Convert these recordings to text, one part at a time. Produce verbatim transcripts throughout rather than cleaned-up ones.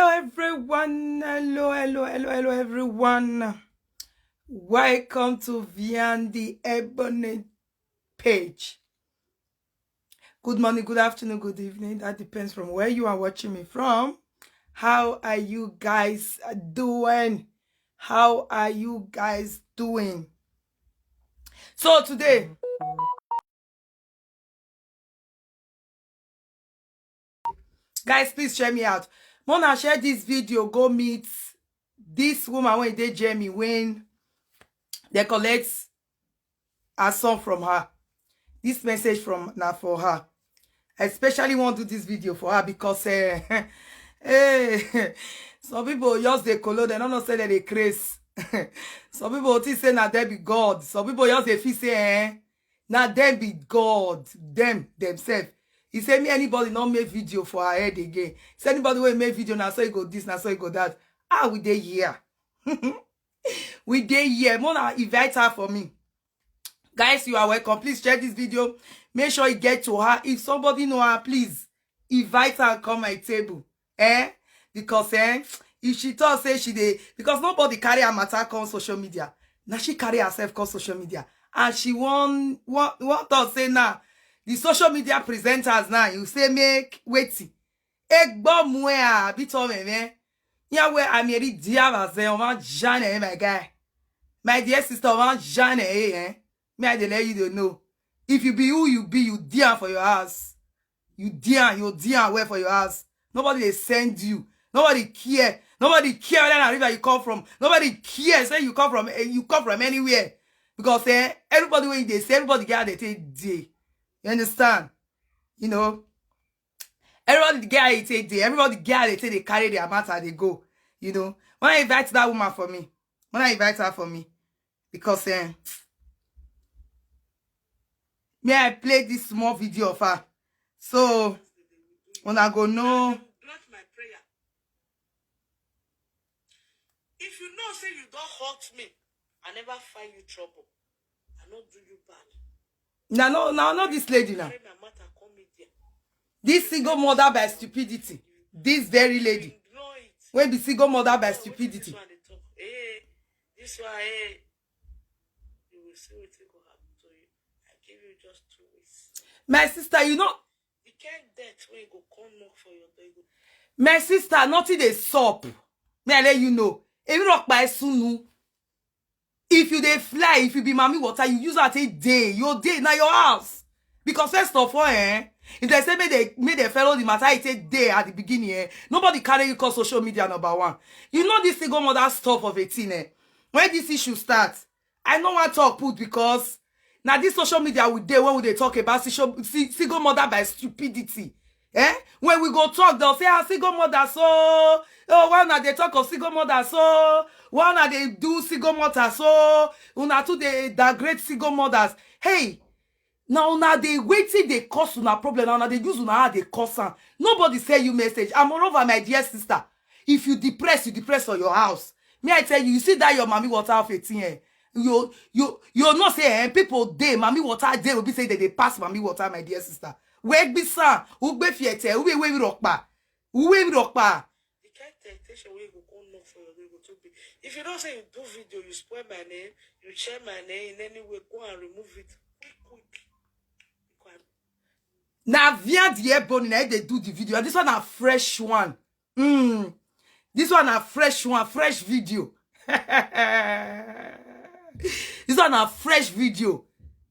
Hello, everyone. Hello, hello, hello, hello, everyone. Welcome to Vian the Ebony page. Good morning, good afternoon, good evening. That depends from where you are watching me from. How are you guys doing? How are you guys doing? So today, guys, please share me out. Mona, share this video. Go meet this woman when they Jamie when they collect a song from her. This message from now for her. I especially want to do this video for her because uh, hey, some people just they color, they don't know say that they craze. Some people think say now they be God. Some people just they feel say eh, now them be God, them themselves. He say me anybody not make video for her head again. Say anybody will make video now so he go this, now so he go that. Ah, we dey here. We dey here. Mona invite her for me. Guys, you are welcome. Please share this video. Make sure you get to her. If somebody know her, please invite her and come my table. Eh? Because eh, if she talk say she dey, because nobody carry her matter come social media. Now she carry herself come social media. And she won one one talk say now the social media presenters now you say make waiting. Egbo mue a bito me me. Ya we amieri dia va ze o ma jane eh, my guy. My dear sister, o ma jane eh. Me I dey let you dey know. If you be who you be, you dear for your house. You dear, you dear well for your house. Nobody they send you. Nobody care. Nobody care whether na river you come from. Nobody care say you come from eh, you come from anywhere. Because eh, everybody when they say everybody get how they take day. You understand? You know, everybody get how they take day. Everybody get how they take they carry their matter they go. You know, when I invite that woman for me, when I invite her for me, because eh, may I play this small video of her. So when I go no. Block my prayer. If you know say you don't hurt me, I never find you trouble. I no do you bad. No, no, no, not this lady now. Carry my matter come media. This single mother by stupidity. This very lady. Ignore it. Wey be single mother by stupidity. This one, eh, you will see wetin go happen to you. I give you just two weeks. My sister, you know. You can't death when you go come knock for your door. You go My sister, nothing dey sup. May I let you know. If you rock by sunu, if you dey fly, if you be mommy water, you use her take day. Your day, now your house. Because first of all, eh, if they say make they make they follow the matter, it take day at the beginning, eh, nobody carry you call social media number one. You know this single mother stuff of eighteen, eh? When this issue starts, I no wan talk put because now this social media we dey when we dey talk about single, si- single mother by stupidity. Eh? When we go talk, they'll say, ah, single mother, so oh, why not they talk of single mother, so why not they do single mother, so una too they degrade single mothers. Hey, now una dey waiting they cause una problem. Now una dey use una how they cause am. Nobody send you message. And moreover, my dear sister, if you depress, you depress for your house. May I tell you, you see that your mommy water of eighteen, eh? You you you know say eh, people dey mommy water dey will be say they dey pass mommy water, my dear sister. Where be san, ugbe fiete, uwe we rockpa, uwe rockpa. The kind temptation wey go come knock for your door go too big. If you don't say you do video, you spoil my name, you share my name in any way, go and remove it quick, quick. Go and Na via the air bone na they do the video. And this one a fresh one. Mm. This one a fresh one, fresh video. This one a fresh video.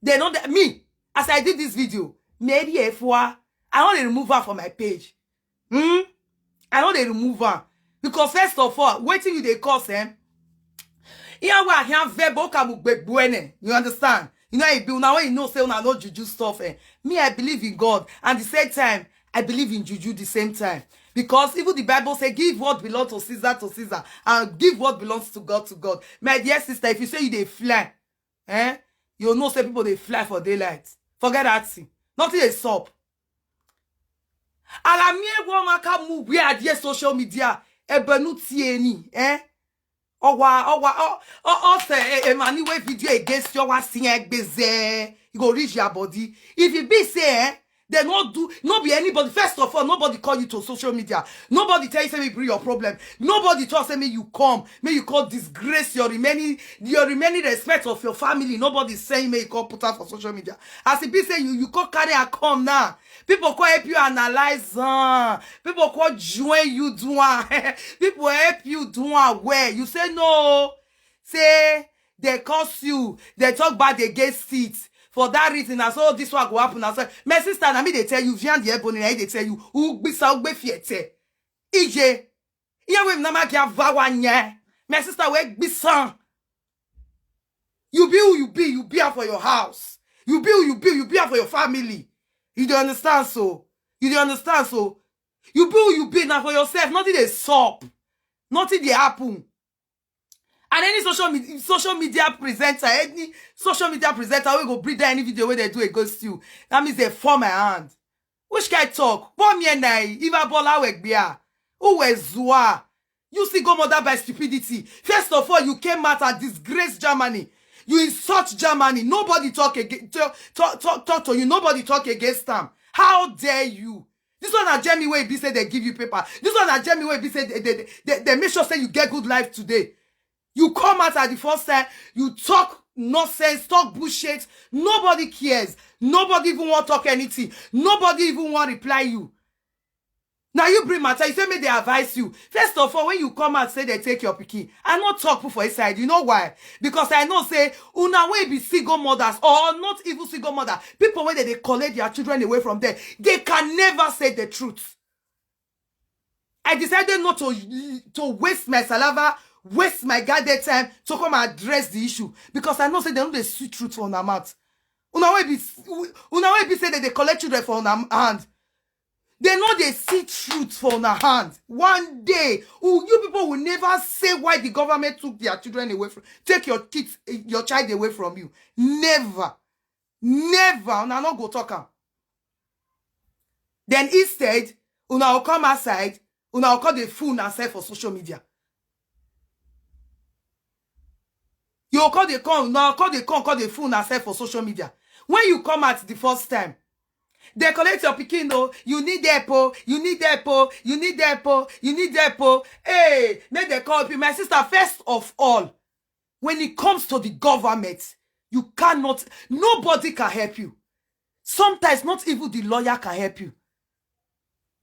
They know that me, as I did this video, maybe if I only remove her from my page. Hmm? I know they remove her. Because first of all, waiting you they cause him. Here we are here verbo kamu gbegbuene. You understand? You know, it be now when you know say una no juju stuff. Eh? Me, I believe in God. And the same time, I believe in juju the same time. Because even the Bible say, give what belongs to Caesar to Caesar, and give what belongs to God to God. My dear sister, if you say you dey fly, eh, you know say people dey fly for daylight. Forget that thing. Nothing dey sup. Ala mi egwu ọma ka mụ gwe adie social media ebenu tieni, eh? Ọwa ọwa ọ ọ ọ se e- emani we video against your wa si egbeze. You go reach your body. If you be say, eh, They no do, no be anybody. First of all, nobody call you to social media. Nobody tell you say me bring your problem. Nobody talk say me you come, me you call disgrace your remaining your remaining respect of your family. Nobody say me you come put out for social media. As it be say you you come carry and come now. People come help you analyze. Uh, people come join you do am. People help you do am well. You say no. Say they curse you, they talk bad against it. For that reason, I say, oh, this one go happen. I say, my sister, na me they tell you, Vian the Ebony, na they tell you, ugbisa ugbe fiete. Ije, iya we na ma kia vawa nye. My sister, we gbisa. You be who you be, you be am for your house. You be who you be, you be am for your family. You dey understand so? You dey understand so? You be who you be now for yourself. Nothing dey sup. Nothing dey happen. And any social media social media presenter, any social media presenter wey go bring down any video wey they do against you, that means they form my hand. Which kind talk? Poor me and I, Iva Bola Wegbia, who was Zua? You see, go mother by stupidity. First of all, you came out and disgrace Germany. You insult Germany. Nobody talk against talk, talk, talk to you. Nobody talk against them. How dare you? This one na Germany wey be say they give you paper. This one na Germany wey be say they, they, they, they make sure say you get good life today. You come out at the first time, you talk nonsense, talk bullshit. Nobody cares. Nobody even want talk anything. Nobody even want reply you. Now you bring matter, you say me they advise you. First of all, when you come out, say they take your pikin. I not talk put for inside. You know why? Because I know say una wey be single mothers or not even single mother, people wey they, they collect their children away from them, they can never say the truth. I decided not to to waste my saliva, waste my guarded time to come address the issue because I know say they no dey see truth for una mouth. Una wey be una wey be say that they collect children for una hand. They know they see truth for una hand. One day, you people will never say why the government took their children away from take your kids, your child away from you. Never, never. Una no go talk am. Then instead, una will come outside, una will call the fool and sell for social media. You call the con, now call the con, call the fool and sell for social media. When you come out the first time, they collect your pikin, no, you need help, oh, you need help, oh, you need help, oh, you need help, oh. Hey, make they call you. My sister, first of all, when it comes to the government, you cannot, nobody can help you. Sometimes not even the lawyer can help you.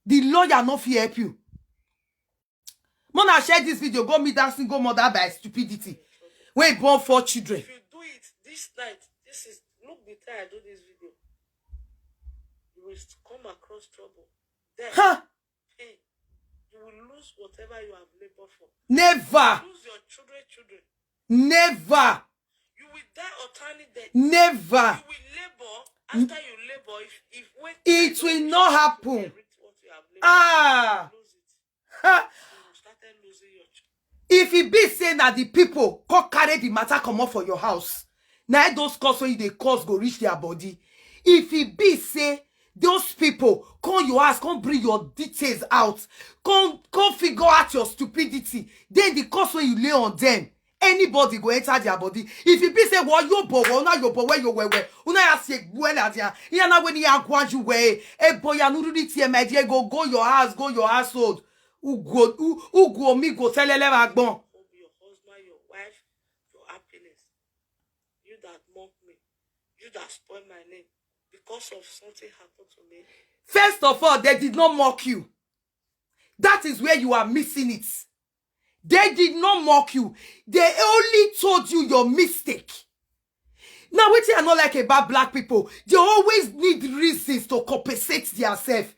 The lawyer no fit help you. Mona share this video, go meet that single mother by stupidity. When he born four children. If you do it this night, this is look the time I do this video. You will come across trouble. Then huh? Pain. You will lose whatever you have labored for. Never. You lose your children, children. Never. You will die untimely death. Never. You will labor. After you labor, if if when it will not happen. Ah. If e be say na the people come carry the matter comot for your house, na those calls wey you dey calls go reach their body. If e be say those people come your house, come bring your details out, come come figure out your stupidity, then the calls wey you lay on them, anybody go enter their body. If e be say wo yo bo wo na yo bo we yo we we una ya se gbu e na dia iya na we ni ya gwan ju we e bo ya nuru ni tie my dear, go go your house, go your household. Ugo ugo mi go telele ma gbon. Your husband, your wife, your happiness. You that mock me, you that spoil my name because of something happened to me. First of all, they did not mock you. That is where you are missing it. They did not mock you. They only told you your mistake. Now, wetin I no like about black people, they always need reasons to compensate themselves.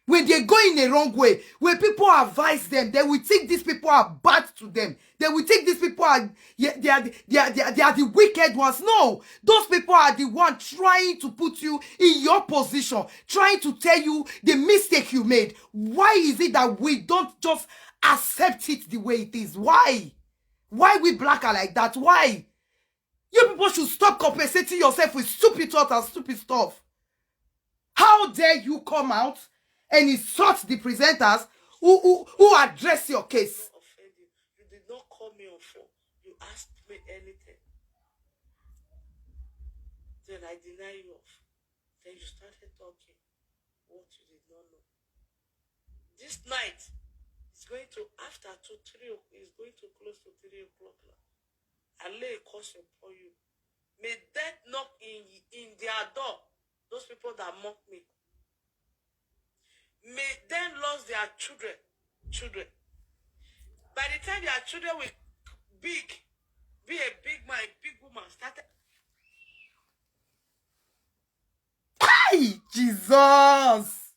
When they go in a wrong way, when people advise them, they will think these people are bad to them. They will think these people are yeah, they are, the, they, are, they, are, they are the wicked ones. No, those people are the one trying to put you in your position, trying to tell you the mistake you made. Why is it that we don't just accept it the way it is? Why? Why we black are like that? Why? You people should stop compensating yourself with stupid thoughts and stupid stuff. How dare you come out and insult the presenters who who, who address your case? Offend you. You did not call me on phone. You asked me anything. Then I deny you off. Then you started talking. what you did not know. This night is going to, after two, three o-, is going to close to three o'clock now. I lay a curse upon you. May death knock in, in their door. Those people that mock me. May them lose their children. Children. By the time their children will big, be a big man, a big woman, started. Hey, Jesus!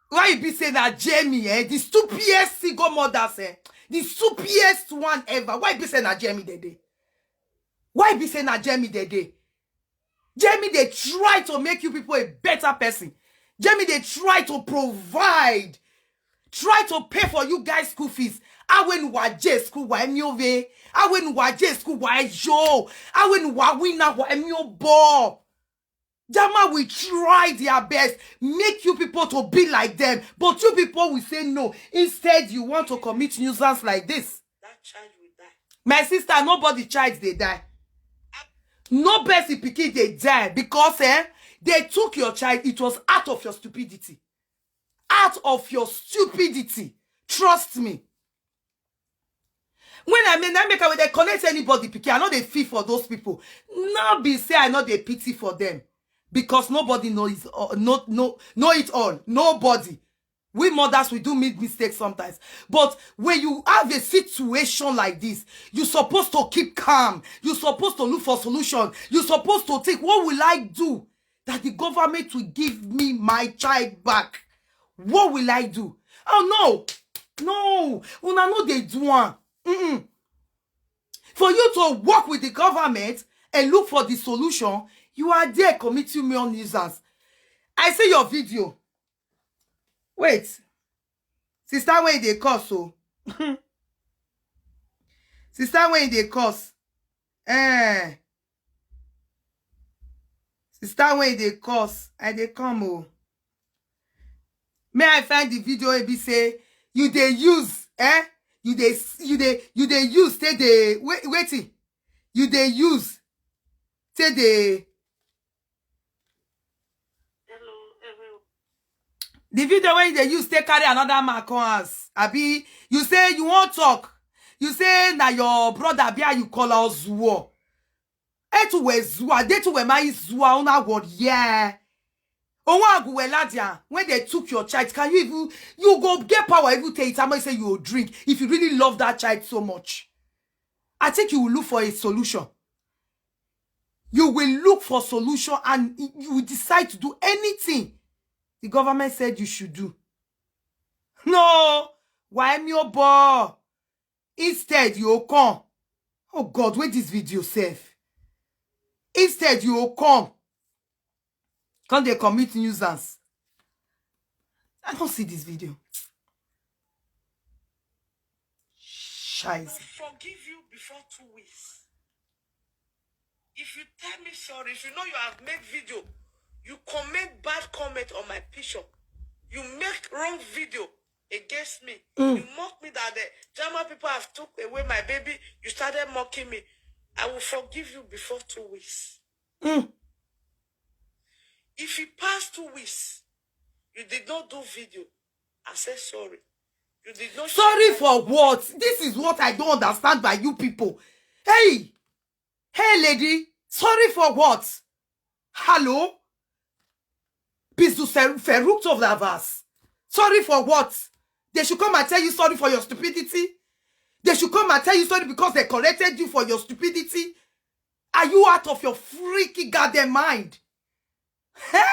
Why you be say na Jamie, eh? The stupidest single mothers, eh? The stupidest one ever. Why you be say na Jamie they dey? Why you be say na Jamie they dey? Jamie, they try to make you people a better person. Jamie, they try to provide, try to pay for you guys' school fees. Awe nuwa je school wa emi ove. Awe nuwa je school wa ejo. Awe nuwa wina wa emi obo. Jama will try their best, make you people to be like them, but you people will say no. Instead, you want to commit nuisance like this. That child will die. My sister, nobody child they die. No person pikin they die because, eh, they took your child. It was out of your stupidity. Out of your stupidity. Trust me. When I mean, I make I they connect anybody pikin, I know they feel for those people. Not be say I know they pity for them because nobody knows all, no, no, know it all. Nobody. We mothers, we do make mistakes sometimes. But when you have a situation like this, you're supposed to keep calm. You're supposed to look for solution. You're supposed to think, what will I do that the government will give me my child back? What will I do? Oh no, no, una no they do one. Mm-mm. For you to work with the government and look for the solution, you are there committing more nuisance. I see your video. Wait, sister, when they cause so, sister, when they cause, eh, sister, when they cause, I they come oh. May I find the video? A B say you they use, eh? You they, you they, you they use, say they, wait, waiting. You they use, say they. Hello, everyone. The video when they use take carry another man come house. Abi, you say you won't talk. You say na your brother be you call us war. Etu we zua, they tu we my zua una word yeah. Owa agu we ladia, when they took your child, can you even, you go get power even take it? I might say you will drink if you really love that child so much. I think you will look for a solution. You will look for solution and you will decide to do anything the government said you should do. No, why me your boy? Instead, you come. Oh God, where this video safe? Instead, you come. Come they commit nuisance. I don't see this video. Scheiße. Forgive you before two weeks. If you tell me sorry, if you know you have made video, you comment bad comment on my picture, you make wrong video against me, you mock me that the German people have took away my baby, you started mocking me. I will forgive you before two weeks. Mm. If you pass two weeks, you did not do video, I say sorry. You did not Sorry share for what? This is what I don't understand by you people. Hey, hey, lady, sorry for what? Hello? Bizu Ferruct of Lavas. Sorry for what? They should come and tell you sorry for your stupidity. They should come and tell you sorry because they corrected you for your stupidity. Are you out of your freaky goddamn mind? Huh?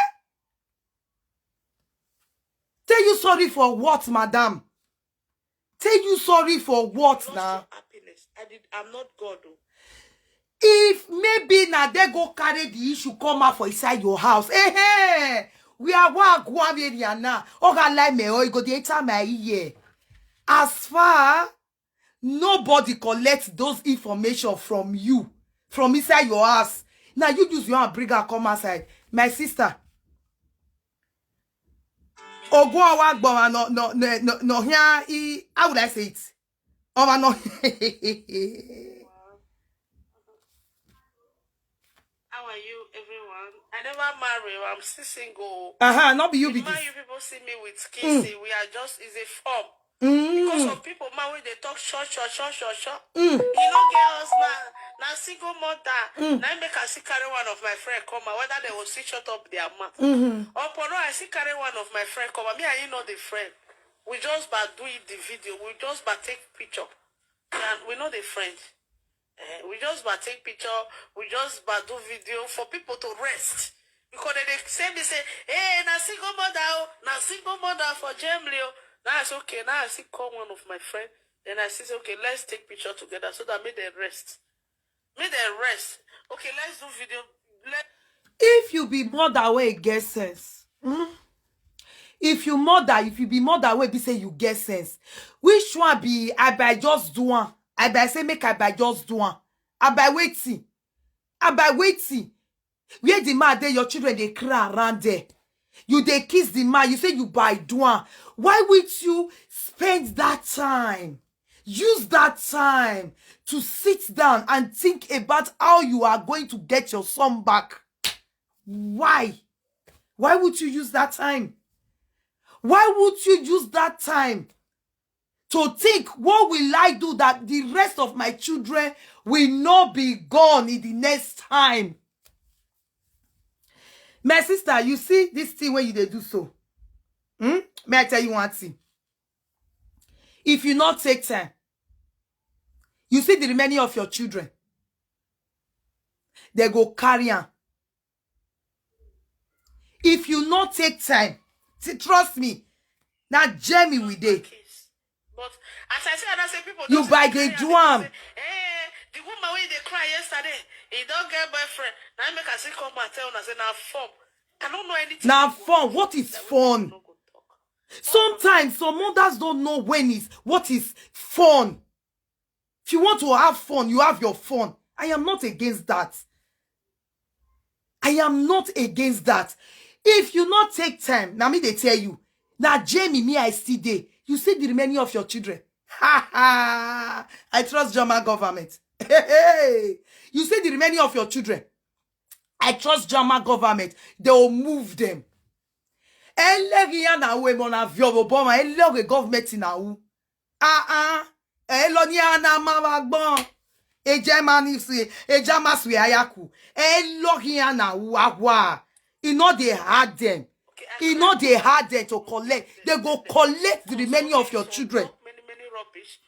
Tell you sorry for what, madam? Tell you sorry for what Lost now? Your happiness. I did. I'm not God. Oh. If maybe now they go carry the issue come out for inside your house. Hey, hey, we are one Guaverian now. Oga like me, oh, you go the enter my ear. As far nobody collect those information from you, from inside your house. Now you use your hand, bring her come outside. My sister. Ogo awa gboma no no no no no here. How would I say it? Owa no. How are you, everyone? I never marry. I'm still single. Uh-huh, not be you be Now this. You people see me with Kissy. We are just is a form. Because Mm. Some people, man, when they talk short, short, short, short, short. Mm. You know, girls, now, now single mother. Mm. Now make I see carry one of my friend come out, whether they will see shut up their mouth. Mm-hmm. Or for no, I see carry one of my friend come out. Me and you know the friend. We just about do it the video. We just about take picture. And we know the friend. Eh, we just about take picture. We just about do video for people to rest. Because they, they say me say, hey, na single mother, oh, na single mother for Germany. Oh. Now I say, okay, now I see call one of my friend. Then I say, okay, let's take picture together so that me they rest. Me they rest. Okay, let's do video. Let If you be mother wey get sense, mm, if you mother, if you be mother wey be say you get sense, which one be I by just do one? I by say make I by just do one. I by waiting. I by waiting. Where the man dey, your children dey cry around there. You dey kiss the man, you say you by do one. Why would you spend that time? Use that time to sit down and think about how you are going to get your son back. Why? Why would you use that time? Why would you use that time to think, what will I do that the rest of my children will not be gone in the next time? My sister, you see this thing wey you dey do so. Hmm? May I tell you one thing? If you not take time, you see the remaining of your children, they go carry am. If you not take time, see, trust me, na Germany we dey. But as I say, I say people You just by dey dey cry do and am. Say, hey, the woman wey dey cry yesterday, he don't get boyfriend. Now make I see come and tell una say na form. I don't know anything. Na fun. What is fun? Sometimes some mothers don't know when is what is fun. If you want to have fun, you have your fun. I am not against that. I am not against that. If you not take time, now me they tell you, now Jamie, me I still dey. You see the remaining of your children. Ha ha! I trust German government. Hey, hey. You see the remaining of your children. I trust German government. They will move them. Elegiana we mona viobo boma eloge government na u. Ah ah. Eloniana mama gbon. E Germany si, e German si ayaku. Elogiana u agwa. E no dey hard them. E no dey hard them to collect. They go collect the remaining of your children. Many, many rubbish.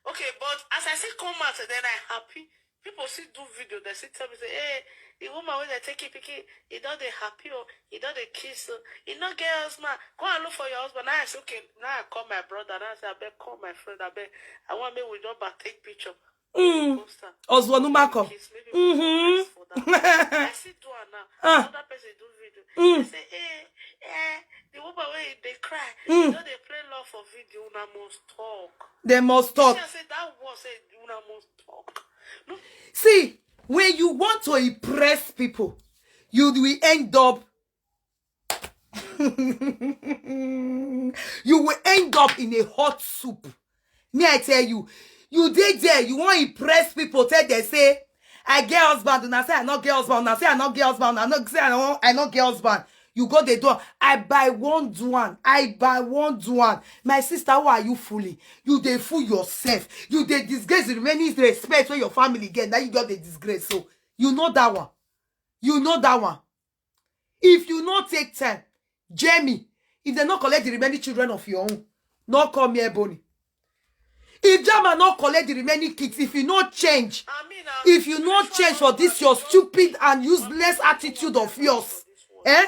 Okay, but as I see come out, then I happy. People still do video. They still tell me say, hey, the woman when they take it picking, he don't they happy or he don't they kiss. He not get husband. Go and look for your husband. Now I say, okay. Now I call my brother. Now I say, I beg call my friend. I beg. I want me we don't but take picture. Mm. Post am. Oswald Numako. Kiss, maybe Mm-hmm. for that. I see do am now. Ah. Another person do video. Mm. I say, hey, eh, the woman when they cry, Mm. don't they play love for video? Una must talk. They must talk. She say that was it. Una must talk. No, See, when you want to impress people, you will end up you will end up in a hot soup. Me, I tell you, you dey there, you want impress people, tell them say, I get husband, una say I not get husband, una say I not get husband, I not say I not, I not get husband. You go the door, I by one do one, I by one do one. My sister, why are you fooling? You dey fool yourself. You dey disgrace the remaining respect wey your family get. Now you got the disgrace. So you know that one. You know that one. If you not take time, Jamie, if they not collect the remaining children of your own, not call me Ebony. If Jama not collect the remaining kids, if you not change, I mean, uh, if you not change for this your stupid and useless attitude of yours, eh?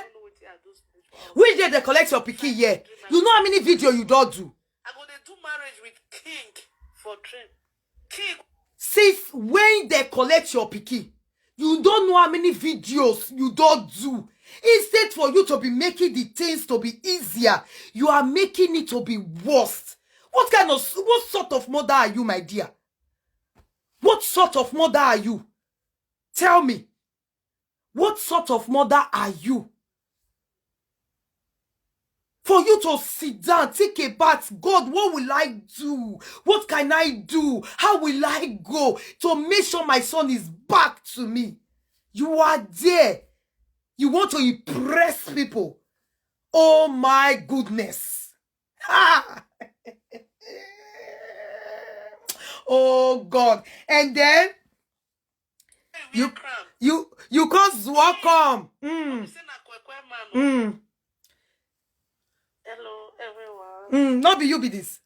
Which day they collect your pikin here? You know how many video you don't do? I go dey do marriage with king for dream. King. Since when they collect your pikin, you don't know how many videos you don't do. Instead for you to be making the things to be easier, you are making it to be worse. What kind of, what sort of mother are you, my dear? What sort of mother are you? Tell me. What sort of mother are you? For you to sit down, think about, God, what will I do? What can I do? How will I go to make sure my son is back to me? You are there. You want to impress people. Oh my goodness. Ha! Oh God. And then you you you come zuo come. Mm. Mm. Hello, everyone. Mm. Not be you be this.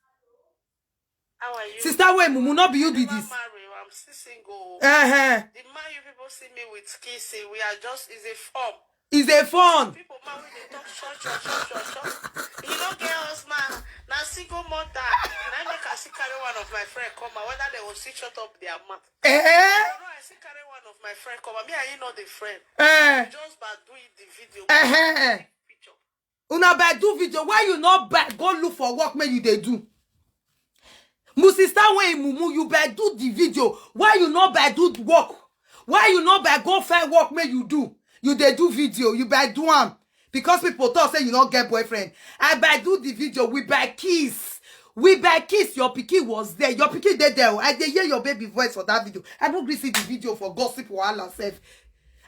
How are you? Sister Wey Mumu, not be you be this. I'm still single. Uh-huh. The man you people see me with Kissy, we are just is a form. Is a fun. People man when they talk short, short, short, short, short. He don't get us man. Now single mother. Now make I see carry one of my friend come out. Whether they will see shut up their mouth. Eh? I don't know. I see carry one of my friend come out. Me and you know the friend. Eh. Just by doing the video. Eh. Picture. Una by do video. Why you not by go look for work make you dey do? Mu sister Wey Mumu, you by do the video. Why you not by do the work? Why you not by go find work make you do? You dey do video. You by do am because people talk say you not get boyfriend. I by do the video. We by kiss. We by kiss. Your pikin was there. Your pikin dey there. I dey hear your baby voice for that video. I don't gree see the video for gossip wahala sef.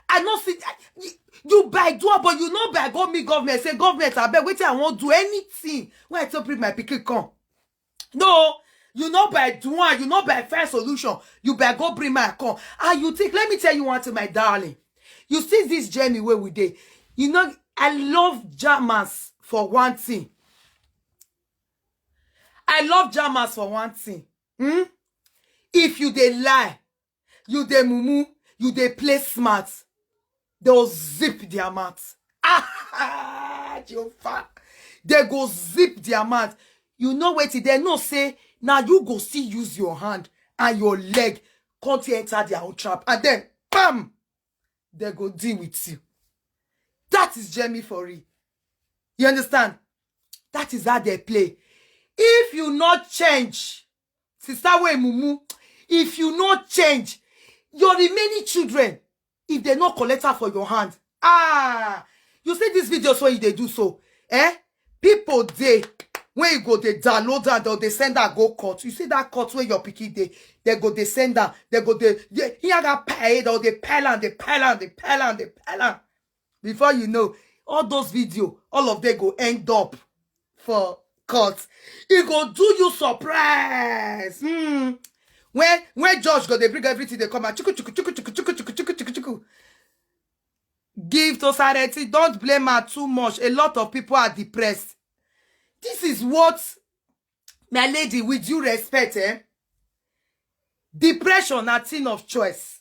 I no see I- you, you by do am, but you no by go meet government say government abeg wetin I wan do anything wey I take bring my pikin come. No, you no by do am, you no by find solution. You by go bring my come. And you think, let me tell you one thing, my darling. You see this journey where we dey. You know, I love Jamas for one thing. I love Jamas for one thing. Hmm? If you dey lie, you dey mumu, you dey play smart, they'll zip their mouth. Ah, Jehovah. They go zip their mouth. You know what? They know say now you go see use your hand and your leg come to enter their own trap. And then, bam, they go deal with you. That is Jamie for real. You understand? That is how they play. If you not change, sister Wey Mumu, if you not change, your remaining children, if they not collect her for your hand, ah, you see these videos when you dey do so, eh? People dey when you go dey download am or dey send am go court. You see that court where your pikin dey, they go dey send am, they go dey they hear that pile or they pile am, they pile am, they pile am, they pile am. Before you know, all those video, all of them go end up for court. E go do you surprise. Hmm. When when judge go dey bring everything dey come out, chuku chuku chuku chuku chuku chuku chuku chuku chuku. Give to Sareti, don't blame her too much. A lot of people are depressed. This is what, my lady, with due respect, eh? Depression na thing of choice.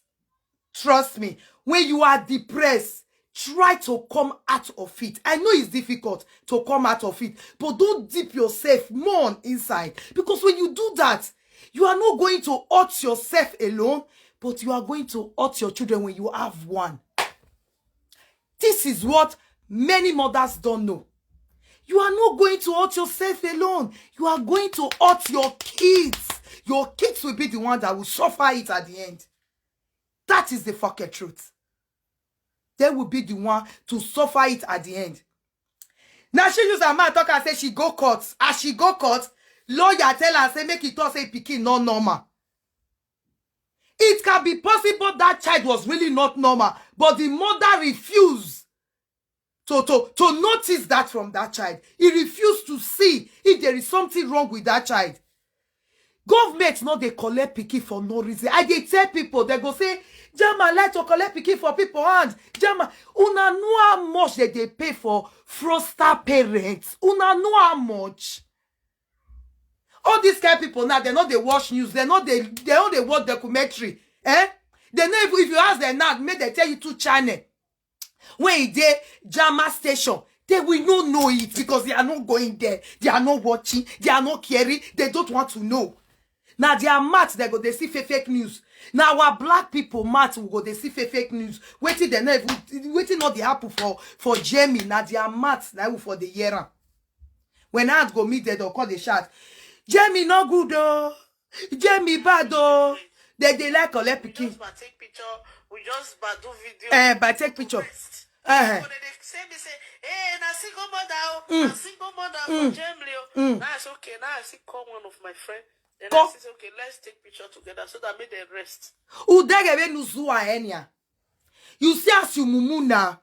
Trust me, when you are depressed, try to come out of it. I know it's difficult to come out of it, but don't dip yourself more on inside, because when you do that, you are not going to hurt yourself alone, but you are going to hurt your children when you have one. This is what many mothers don't know. You are not going to hurt yourself alone. You are going to hurt your kids. Your kids will be the one that will suffer it at the end. That is the fucking truth. They will be the one to suffer it at the end. Now she use her mouth talk and say she go court. As she go court, lawyer tell her say make it talk say pikin no normal. It can be possible that child was really not normal, but the mother refused to, to, to notice that from that child. He refused to see if there is something wrong with that child. Government no dey collect pikin for no reason. I dey tell people, they go say, German like to collect pikin for people hand. German, una know how much they dey pay for foster parents. Una know how much. All these kind people now, they no dey watch news. They no dey they no dey watch documentary. Eh? They know if, if you ask them now, make they tell you two channel. When e dey Jama station, they will no know it because they are not going there. They are not watching. They are not caring. They don't want to know. Now their mouth they go they see fake, fake news. Now our black people mouth will go they see fake, fake news. Waiting they never waiting not the happen for for Jamie. Now their mouth now for the year. When I go meet them, they'll call the shot. Jamie no good oh. Jamie bad oh. They they like collect We pikin. Just by take picture. We just by do video. Eh, by take picture. Rest. Eh. So they, they say me say, hey, na single mother, oh, Mm. na single mother Mm. for Germany. Oh. Mm. Now it's okay. Now I see come one of my friend. Then Come. I say, okay, let's take picture together so that make them rest. Udegebe nuzua enya. You see as you mumu na.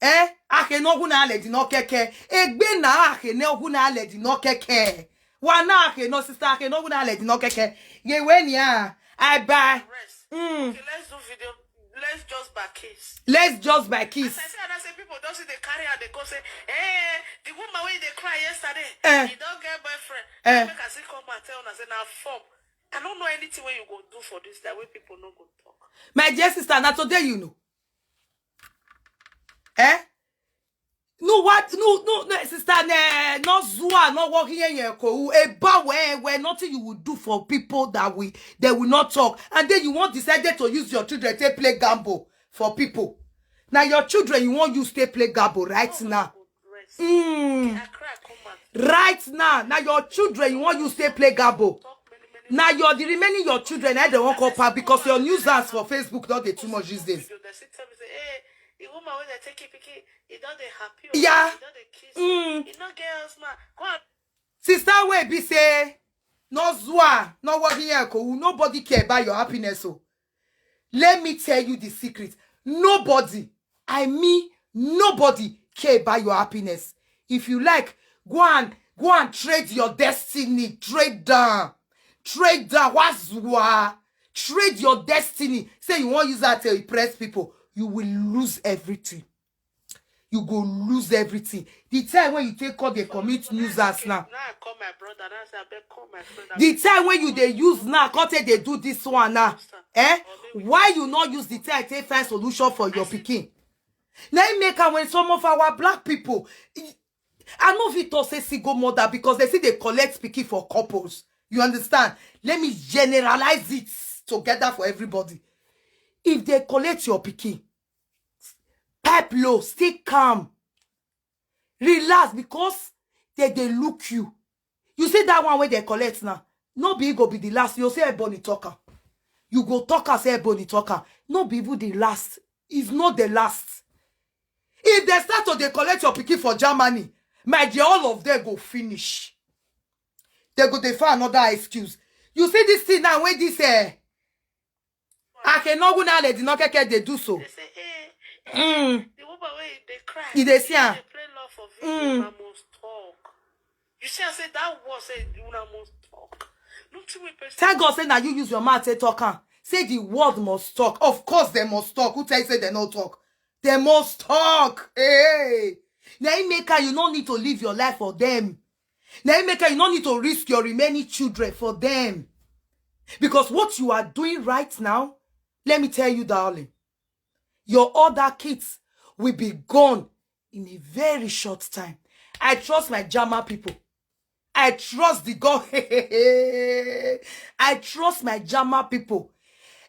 Eh? Ake no guna lady no keke. Egbe na ake no guna lady no keke. Wa na ake no sister ake no guna lady no keke. Ye when ya. I buy. Rest. Mm. Okay, let's do video. Let's just by kiss. Let's just by kiss. As I say, and I say people don't see the carry and they go say, eh, the woman when they cry yesterday, Eh. he don't get boyfriend. Eh. Make I see come and tell una say na form. I don't know anything wey you go do for this that way people no go talk. My dear sister, na today you know. Eh? No what? No, no, no, sister, ne, no zua, no walking here, ko. About where, where nothing you will do for people that we, they will not talk, and then you want decided to use your children to play gamble for people. Now your children, you want you stay play gamble right now. Mm. Right now, now your children, you want you stay play gamble. Now your the remaining your children, I don't want call back because your nuisance for Facebook not dey too much these days. The woman wey dey take it pikin, e don dey happy o, Yeah. e don dey kiss. Mm. E no get husband. Go and Sister wey be say, no zua, no working here, ko. Nobody care about your happiness. So let me tell you the secret. Nobody, I mean, nobody care about your happiness. If you like, go and go and trade your destiny. Trade down. Trade down. Wazua. Trade your destiny. Say you want use that to impress people. You will lose everything. You go lose everything. The time when you take call, they commit nuisance now. Now I call my brother. Now I say, "Abeg, call my friend." The time when you dey use now, come take dey do this one now. Eh? Why you not use the time take find solution for your pikin? Now it make am when some of our black people, I know fit talk say single mother because they see they collect pikin for couples. You understand? Let me generalize it together for everybody. If they collect your pikin, pipe low, stay calm, relax because they dey look you. You see that one wey they collect now, no be e go be the last. You say Ebony talker, you go talker say Ebony talker. No be even the last. It's not the last. If they start to dey collect your pikin for Germany, my dear, all of them go finish. They go dey find another excuse. You see this thing now wey this eh, Ake no guna lady no keke dey do so. They say, eh, Mm. the woman wey dey cry, E dey see am. dey play love for video, Mm. una must talk. You see, I say that word say una must talk. Nothing wey person Thank God say now you use your mouth to talk am. Say the word must talk. Of course they must talk. Who tell you say they no talk? They must talk. Hey. Now you make her, you no need to live your life for them. Now you make her, you no need to risk your remaining children for them. Because what you are doing right now, let me tell you, darling, your other kids will be gone in a very short time. I trust my Jama people. I trust the God. I trust my Jama people.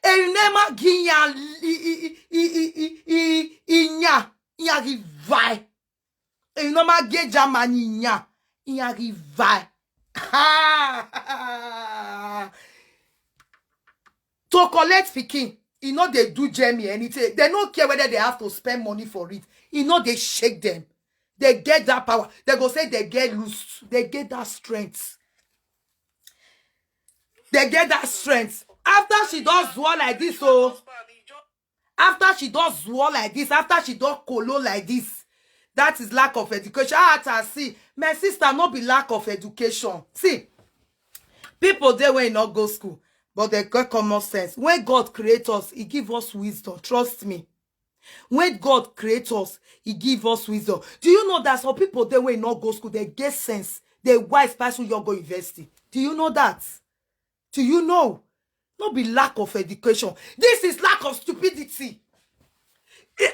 Enema ginya i- i- i- i- i- i- inya inya givai. Enema ge Germany inya inya givai. Ha! To collect pikin, e no dey do Jamie anything. They no care whether they have to spend money for it. E no dey shake them. They get that power. They go say they get loose. They get that strength. They get that strength. After she does war like this, so after she does war like this, after she does colo like this, that is lack of education. Ah, I see, my sister, no be lack of education. See, people they wey no go school, but they got common sense. When God create us, He give us wisdom. Trust me. When God create us, He give us wisdom. Do you know that some people they wey no go school, they get sense, they wise pass who you go university? Do you know that? Do you know? No be lack of education. This is lack of stupidity. Eh,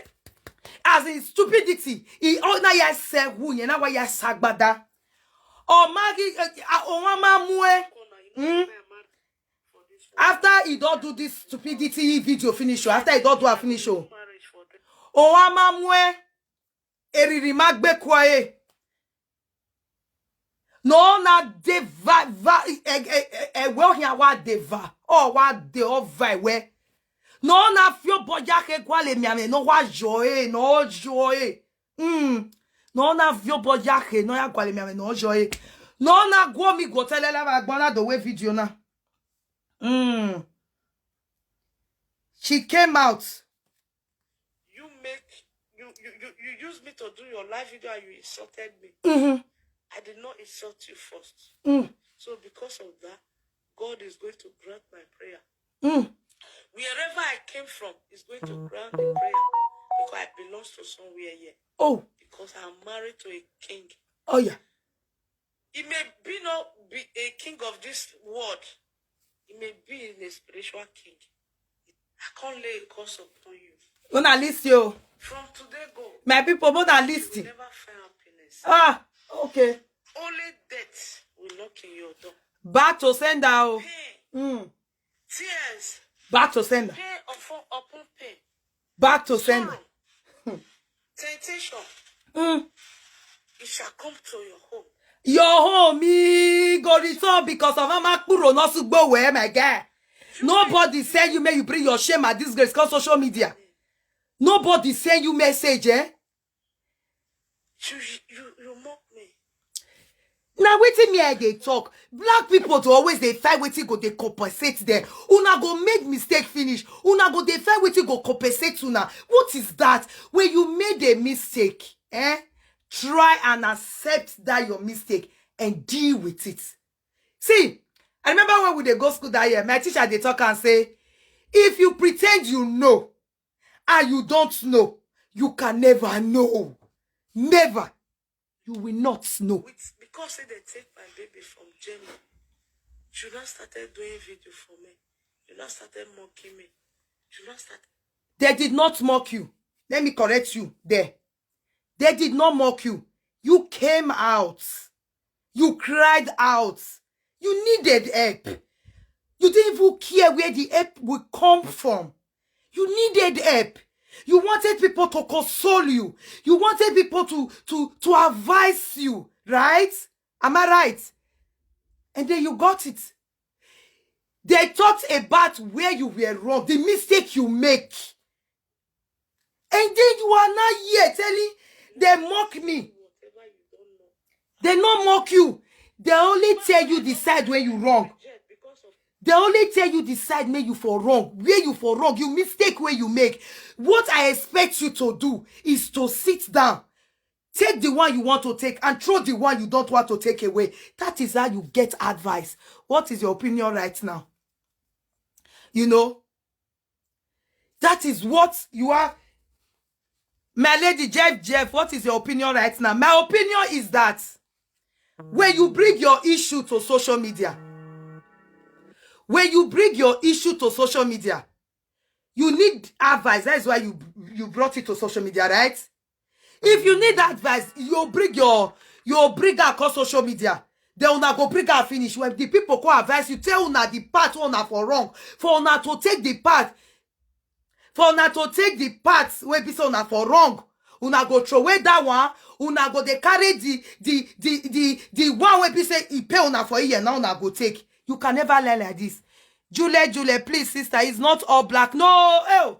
as in stupidity. He oh na ya se hu yẹn na wa ya sagbada. O ma gi o wa ma mu e. Hmm? After he don't do this stupidity video finish o, after he don't do a finish o, o wa ma mu e, eriri ma gbe kwa e. No na deva va e e e e we ohin awa deva o wa de o va e we. No na fio boya ke kwa le mi ame no wa jo e no jo e. Mm. No na vio bo ya he no ya gwale mi ame no jo e. No na gwo mi gwo tele la ba gbona do we video na. Mm. She came out. your live video and you insulted me. Mm-hmm. I did not insult you first. Mm. So because of that, God is going to grant my prayer. Mm. Wherever I came from is going to grant the prayer because I belong to somewhere here. Oh, Because I'm married to a king. Oh yeah. He may be not be a king of this world. He may be in a spiritual king. I can't lay a curse upon you. Una listen o. From today go, My people, una you will listen. Never find happiness. Ah, okay. Only death will knock in your door. Back to sender o. Pain, Mm. Tears, Back to sender. Pain upon, upon pain. Back to sender. Sorrow, temptation, Mm. It shall come to your home. Your home, e go return because of Amakpuro no sugbo where, my guy. Nobody send you, may you bring your shame and disgrace on social media. Nobody send you message, eh? You, you, you mock me. Now wetin me I dey talk. Black people to always dey find wetin go dey compensate them. Una go make mistake finish. Una go dey find wetin go compensate una. What is that? When you made a mistake, eh? Try and accept that your mistake and deal with it. See, I remember when we dey go school that year, my teacher dey talk and say, if you pretend you know and you don't know, you can never know. Never. You will not know. With, because say they take my baby from Germany, you now started doing video for me. You now started mocking me. You now started. They did not mock you. Let me correct you there. They did not mock you. You came out. You cried out. You needed help. You didn't even care where the help will come from. You needed help. You wanted people to console you. You wanted people to to to advise you, right? Am I right? And then you got it. They talked about where you were wrong, the mistake you make. And then you are now here telling they mock me. They not mock you. They only tell you the side where you wrong. They only tell you the side where you for wrong, where you for wrong, you mistake where you make. What I expect you to do is to sit down, take the one you want to take and throw the one you don't want to take away. That is how you get advice. What is your opinion right now? You know, that is what you are. My lady Jeff, Jeff, what is your opinion right now? My opinion is that when you bring your issue to social media, when you bring your issue to social media, you need advice. That is why you you brought it to social media, right? If you need advice, you bring your you bring her across social media. Then una go bring her finish. When the people come advise you, tell una the part una for wrong. For una to take the part, for una to take the part where be say una for wrong. Una go throw away that one. Una go dey carry the the the the the one where be say he pay una for here now una go take. You can never lie like this. Juliet, Juliet, please, sister, it's not all black. No, oh,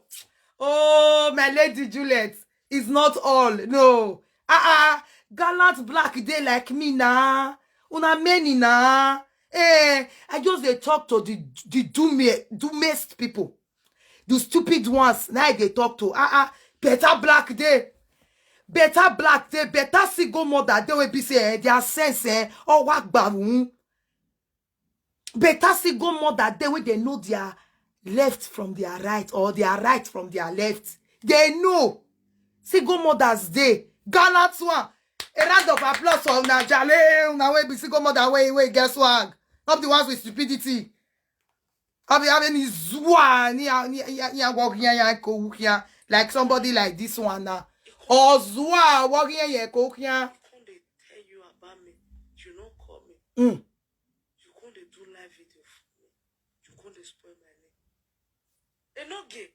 oh, my lady Juliet, it's not all. No, ah, ah, gallant black dey like me na. Una many na. Eh, I just dey talk to the the dume dumbest people, the stupid ones. Now I dey talk to ah ah better black day, better black day, better single mother dey wey be say eh, their sense eh, all work gbarun. Better single mother dey wey they know their left from their right or their right from their left. They know single mothers dey gallant one. A round of applause for una jale una wey be single mother wey wey get swag, not the ones with stupidity. Abi abi ni zua ni a- ni ni ni awo hia ya ko hia like somebody like this one now. Ozua wo hia ya ko hia. Come they tell you about me. You not call me. Mm. You come they do live video for me. You come they spoil my name. They no gay.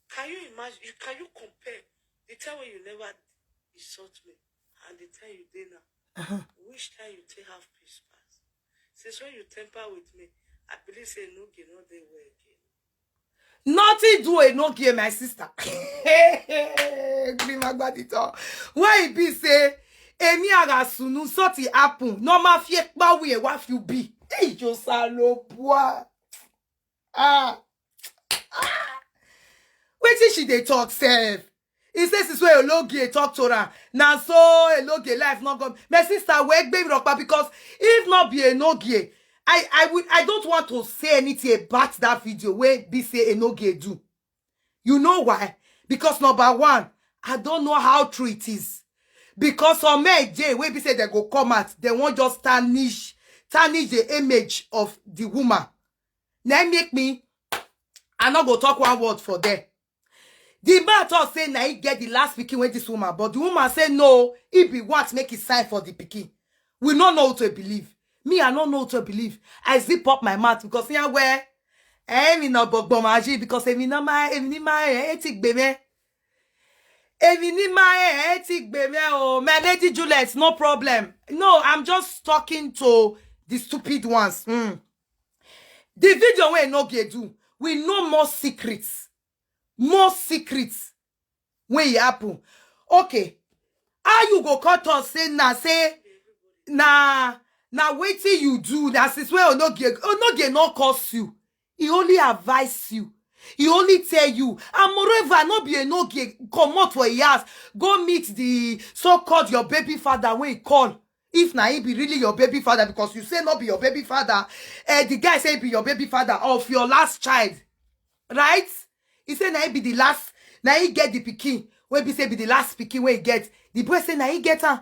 Can you imagine? You can you compare the time when you never insult me and the time you dey now? Uh-huh. Which time you take have peace pass? Since when you temper with me, I believe say no gay no dey well again. Nothing do a no game, my sister. Grima gbadito. Why e be say emi ara sunu sort it happen? No ma fi pa we wa fi be. Hey, Josa lo boy. Ah. Ah. Wetin she dey talk sef? He says it's where Enogie talk to her. Now so Enogie life not gone. My sister, we gbe Enogie because if not be Enogie, I I would I don't want to say anything about that video where be say Enogie do. You know why? Because number one, I don't know how true it is. Because on May J, where be say they go come out, they won't just tarnish tarnish the image of the woman. Now make me, I not go talk one word for them. The man talk say na he get the last pikin with this woman, but the woman say no, he be what make it sign for the pikin. We no know who to believe. Me, I no know who to believe. I zip up my mouth because here where èmi náà bọ̀gbọ̀n máa ṣe because èmi náà máa èmi ní máa ẹ̀ ẹ́ ti gbé mẹ́. Èmi ní máa ẹ̀ ẹ́ ti gbé mẹ́ o. My lady Juliet, no problem. No, I'm just talking to the stupid ones. Hmm. The video wey Enogie do, we know more secrets. More secrets wey e happen. Okay, how you go come talk say na say na na wetin you do, na since wey Enogie Enogie no curse you, he only advise you, he only tell you, and moreover no be Enogie comot for him house go meet the so-called your baby father wey he call. If na he be really your baby father, because you say no be your baby father, eh, the guy say he be your baby father of your last child, right? He say na he be the last, na he get the pikin wey be say be the last pikin wey he get. The boy say na he get am.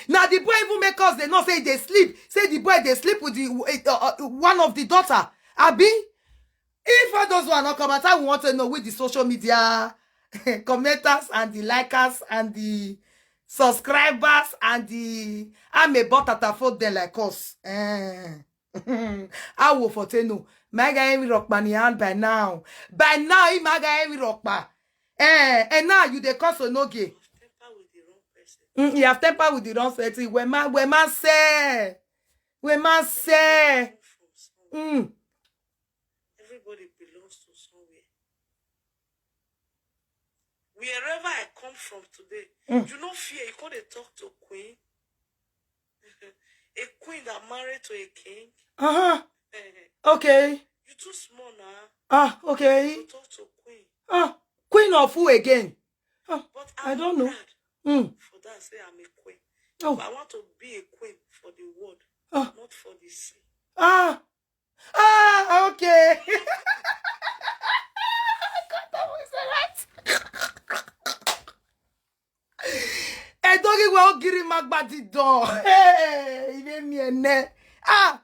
Na the boy even make us dey know say he dey sleep, say the boy dey sleep with the uh, uh, one of the daughter. Abi, if all those one no come out, I want to know with the social media commenters and the likers and the subscribers and the amebo tatafo dem like us. Eh. Awo for tenu. My guy Emi Rockman in hand by now. By now, he my guy Emi Rockman. Eh, and now you dey cause Enogie. Temper with the wrong person. Mm, you have temper with the wrong person. We man, we man say, we man say. Come from somewhere. Mm. Everybody belongs to somewhere. Wherever I come from today, Mm. You no fear. You come dey talk to queen. A queen that married to a king. Uh huh. Eh, Okay. You too small now. Ah, okay. You talk to queen. Ah, queen of who again? Ah, But I I'm don't know. Proud Mm. For that, say I'm a queen. Oh. But I want to be a queen for the world, Ah. Not for the sea. Ah. Ah, okay. Enogie wa ogiri magbadi don. Hey, even me ene. Ah,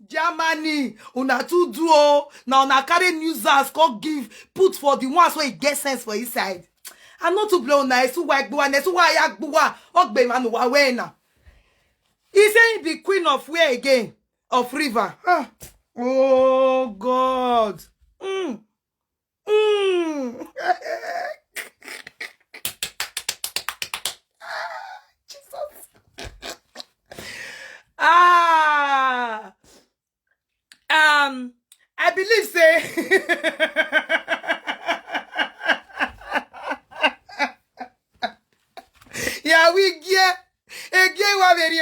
Germany, una too do o. Now una carry news as come give put for the ones wey get sense for inside. I no too blow una esu wa egbuwa, esu wa ya gbuwa. Ogbe manu wa wena. He say he be queen of where again? Of river. Ah. Oh God. Mm. Mm. Jesus. Ah. Um, I believe say Yeah, we get again what very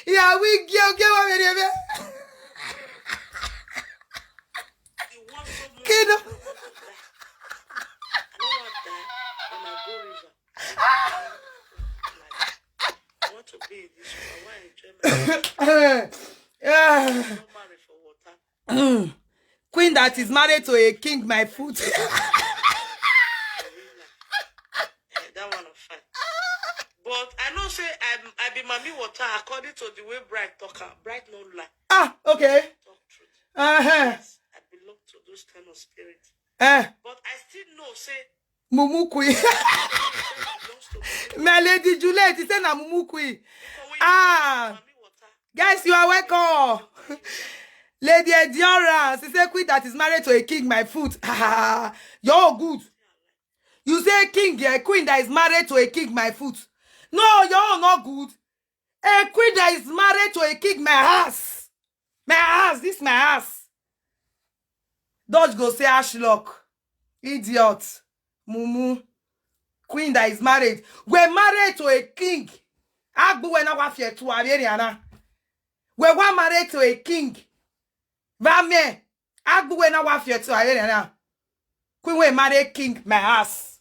Yeah, we get get what very You want so much Kiddo. I don't want that when I go river. I want to be in this river. Why enjoy my Yeah. Not married for water. Queen that is married to a king, my foot. Eh, that one of fine. But I know say I I be mommy water according to the way Bright talk am. Bright no lie. Ah, okay. Talk truth. Uh-huh. Yes, I belong to those kind of spirits. Eh. But I still know say Mumu Queen. Belongs to me. My lady Juliet, he say na Mumu Queen. For we Ah. Mommy water. Guys, you are welcome. Lady Endurance, he say queen that is married to a king, my foot. You're good. You say king, a queen that is married to a king, my foot. No, you're not good. A queen that is married to a king, my ass. My ass, this my ass. Dodge go say Ashlock. Idiot. Mumu. Queen that is married. We're married to a king. Agbu we na wa fie tu aberiana. We wa married to a king. Va me. Agbu we na wa fie tu aberiana. Queen we marry king my ass.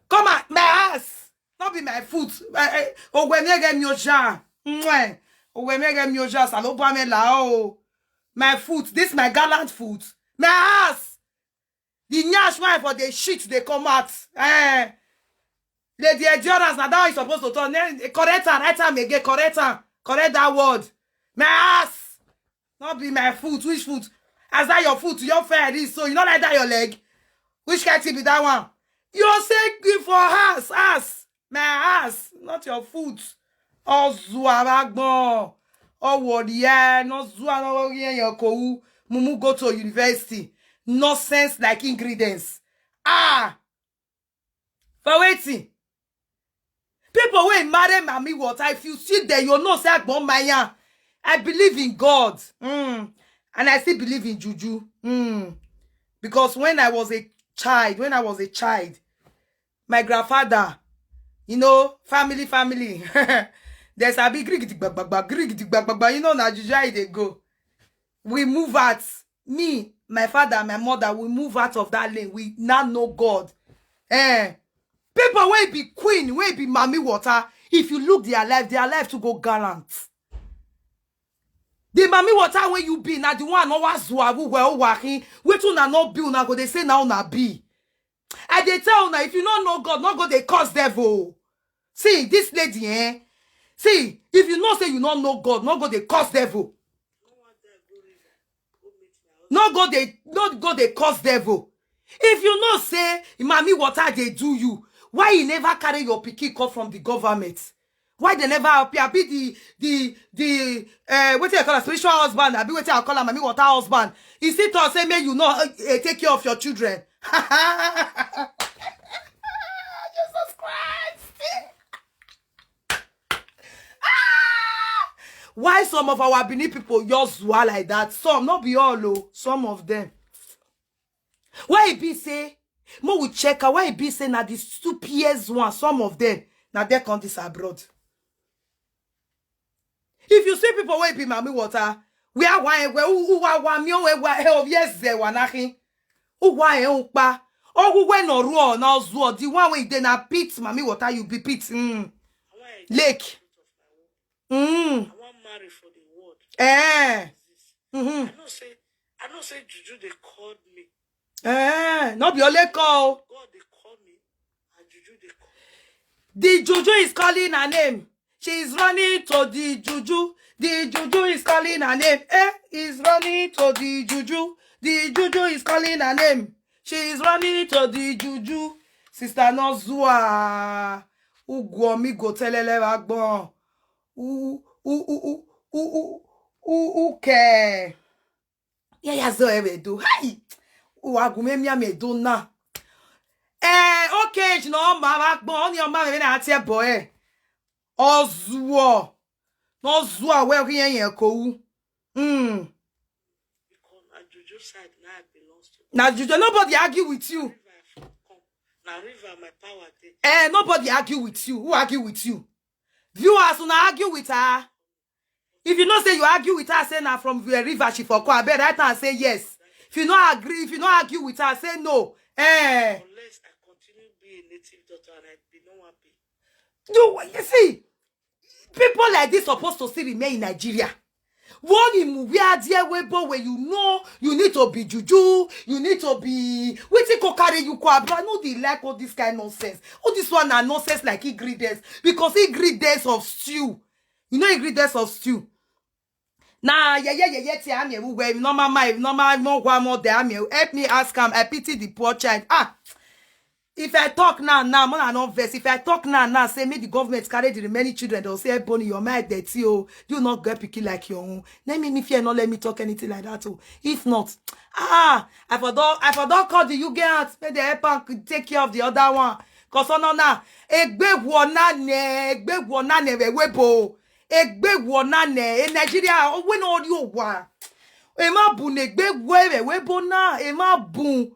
Come on, my ass. Not be my foot. Eh, eh, Ogwemege Myoja. Mwah. Ogwemege Myoja, Salobame Lao. My foot, this my gallant foot. My ass. The nyash wine for the shit they come out. Eh. Lady Endurance, now that is supposed to turn. Eh, correct her, right arm again, correct her. Correct that word. My ass. Not be my foot. Which foot? As that your foot, your fair is so. You not like that your leg. Which kind thing be that one? You say good for ass, ass. My ass, not your foot. Ozuaragbon. Owodiye, no zua no ori eyan kowu. Mumu go to university. Nonsense like ingredients. Ah! For waiting. People wey marry Mami Water, if you see them, you know say Agbon Maya. I believe in God. Mm. And I still believe in Juju. Mm. Because when I was a child, when I was a child, my grandfather, you know, family, family. There's a big grig, grig, grig, you know, na Juju, how they go. We move out. Me, my father, my mother, we move out of that lane. We now know God. Eh. People wey be queen, wey be Mami Water, if you look their life, their life to go gallant. The Mami Water wey you be, na the one no was zuawu we owahin. Wait una no be, una go they say now una be. I dey tell una, if you no know God, no go they curse devil. See, this lady, eh? See, if you know say you no know God, no go they curse devil. No go they, no go they curse devil. If you know say Mami Water they do you, why you never carry your pikin come from the government? Why they never help you? Abi the, the, the, uh, what I call a spiritual husband? Abi what I call a Mami Water husband? Is it to say, may you not uh, take care of your children? Jesus Christ. Ah! Why some of our Benin people just zua like that? Some, not be all, oh, some of them. Why e be say, mo we check out, why e be say na the stupidest one, some of them, na they come this abroad. If you see people wey be Mami Water, we are one, we who are one, me, we are hell, yes, they were nothing. Who why, who pa? Oh, who when or raw, now zuo, the one way they na pit, Mami Water, you be pit. Mm. Lake. Mm. I want marry for the world. Eh. Mm-hmm. I know say, I know say Juju they called me. Eh, no be only call. God they call me, and Juju they call me. The Juju is calling her name. She is running to the Juju. The Juju is calling her name. Eh, is running to the Juju. The Juju is calling her name. She is running to the Juju. Sister Nozua. Ugwomi go telele wagbon. U, u, u, u, u, u, u, u, care. Yeah, yeah, so ewe do. Hi. Uwagume mi ame do na. Eh, okay, you know, ma wagbon, oni o ma me na ati ebo e. Ozuo. No zuo we ri yen ko wu. Mm. Because na Juju side now belongs to. Na Juju, nobody argue with you. River I for come. Na river my power dey. Eh, nobody argue with you. Who argue with you? Viewers, una argue with her. If you know say you argue with her, say na from the river she for come, abeg write and say yes. If you no agree, if you no argue with her, say no. Eh. Unless I continue be a native daughter and I be no one be. You, you see, people like this supposed to still remain in Nigeria. Warning mu where there we bo where you know you need to be juju, you need to be waiting to carry you ko abroad. No, they like all this kind of nonsense. All this one are nonsense like ingredients because ingredients of stew. You know ingredients of stew. Nah, yeah, yeah, yeah, yeah, tell me who where no mama, no mama, no one more there me. Help me ask him. I pity the poor child. Ah, if I talk now, now, man, I not vex. If I talk now, now, say me the government carry the remaining children, they'll say, "Hey, Bonnie, your mind dirty, oh. Do not get picky like your own." Let me, me fear, not let me talk anything like that, oh. If not, ah, I for don't, I for don't call the U K out. May the help and take care of the other one. Cause no, now, egbe wona ne, egbe wona ne we webo. Egbe wona ne, e Nigeria, oh, we no you wa. E ma bu ne egbe we we webo na, e ma bu.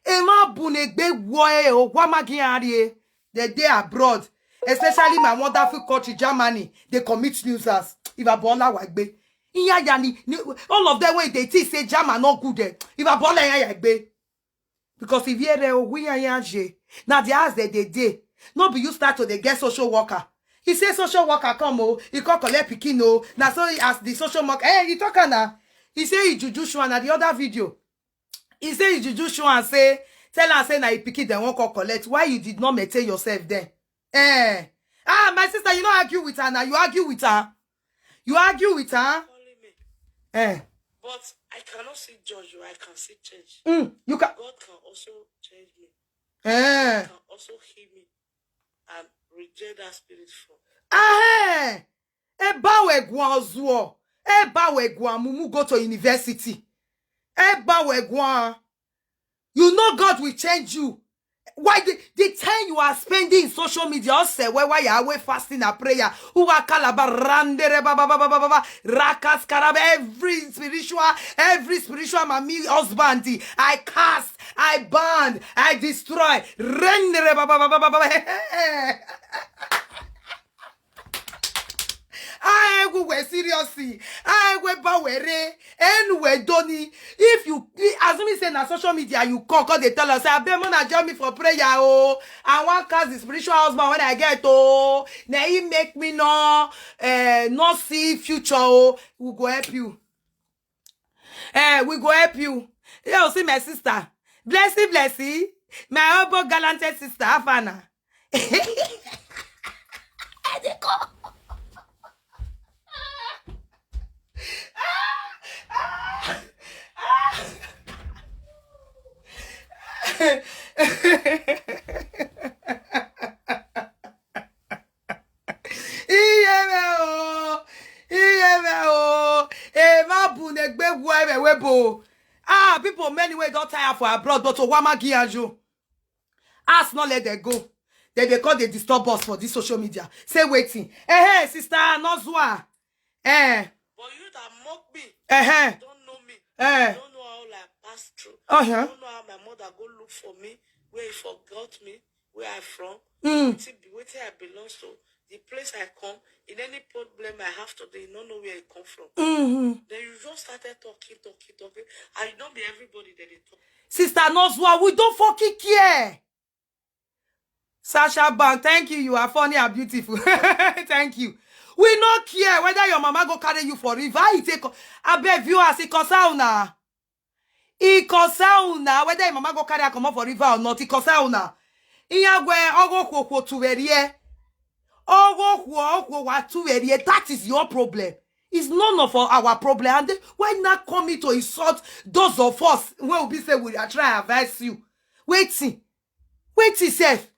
E ma bu ne egbe wo e o wa ma gi arie. They dey abroad, especially my wonderful country Germany. They commit nuisance. If I bola wa gbe. Iya ya ni, ni, all of them when they think say German not good eh. If I bola iya ya gbe. Because if you hear, we are je. Now the house that they dey. No be you start to dey get social worker. He say social worker come, oh, he come collect pikin, oh. Now so he ask the social worker, hey, he talk am now. He say he juju show am na the other video. He say he juju show am say, tell am say na he pikin dem wan come collect. Why you did not maintain yourself then? Eh. Ah, my sister, you no argue with her now. You argue with her. You argue with her. Calling me. Eh. But I cannot see judge you. I can see change. Mm, you can. God can also change me. Eh. Can also heal me and reject that spirit from. Ah, eh. Eba we gwa ozuo. Eba we gwa mumu go to university. Eba we gwa. You know God will change you. Why the, the time you are spending in social media, also where, why you are away fasting and prayer, who are calabar, randere, ba, ba, ba, ba, ba, ba, ba, rakas, karab, every spiritual, every spiritual mommy husband, I cast, I ban, I destroy. Rendere, ba, ba, ba, ba, ba, ba, ba. Ah, we were seriously. Ah, we bawere. Anyway, Donny, if you, as me say na social media, you call, call, they tell us, I beg mona join me for prayer, oh. I want cast the spiritual husband when I get, oh. Now he make me no, eh, not see future, oh. We go help you. Eh, we go help you. You see my sister. Blessy, blessy. My obo galanted sister, Afana. I dey go. Iye me o, iye me o. E ma bu ne gbe wo e me we bo. Ah, people many way don tire for abroad, but o wa ma gi ajo. As no let them go. Then they call, they disturb us for this social media. Say waiting. Eh, hey, sister, no zua. Eh. But you that mock me, eh, eh, don't know me. Eh. You don't know how I pass through. Uh-huh. You don't know how my mother go look for me, where he forgot me, where I from. Mm. Wetin be wetin I belong to, the place I come, in any problem I have today, you don't know where I come from. Mm-hmm. Then you just started talking, talking, talking, and you don't be everybody that they talk. Sister Nozua, we don't fucking care. Sasha Bank, thank you. You are funny and beautiful. Thank you. We no care whether your mama go carry you for river. He take, I beg viewers, he concern una. He concern una. Whether your mama go carry her comot for river or not, he concern una. Iyagwe, ogo kwo kwo tuwerie. Ogo kwo, ogo wa tuwerie. That is your problem. It's none of our problem. And then, why not come in to insult those of us when we say we are trying to advise you? Waiting. Waiting, sef.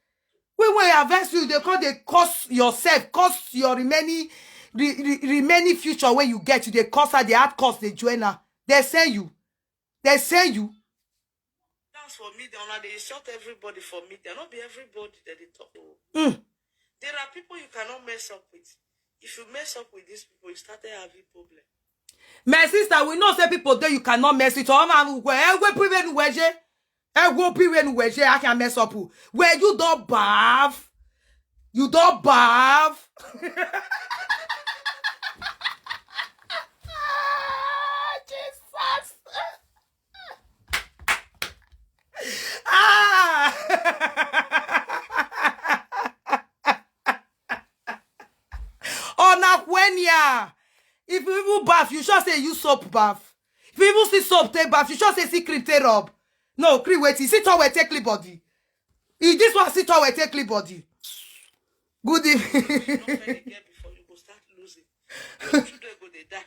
When we advise you, they call, they curse yourself, curse your remaining, re-, re-, remaining future where you get, you they curse her, they add curse, they join her. They send you. They send you. That's for me. They wanna, they insult everybody for me. They're not be everybody that they talk. Mm. There are people you cannot mess up with. If you mess up with these people, you started having problem. My sister, we know say people there you cannot mess with. Oh, man, we go, eh, we prevent we je. Eh, we prevent we je. I can mess up. Where you don't bath? You don't bath? Jesus. Ah! Ona kwenya. If you even bath, you sure say you soap bath. If you even see soap take bath, you sure say see cream take rub. No, cream waiting. See towel take clean body. If this one see towel take clean body. Good evening. You don't tell the girl before you go start losing. Your children go dey die.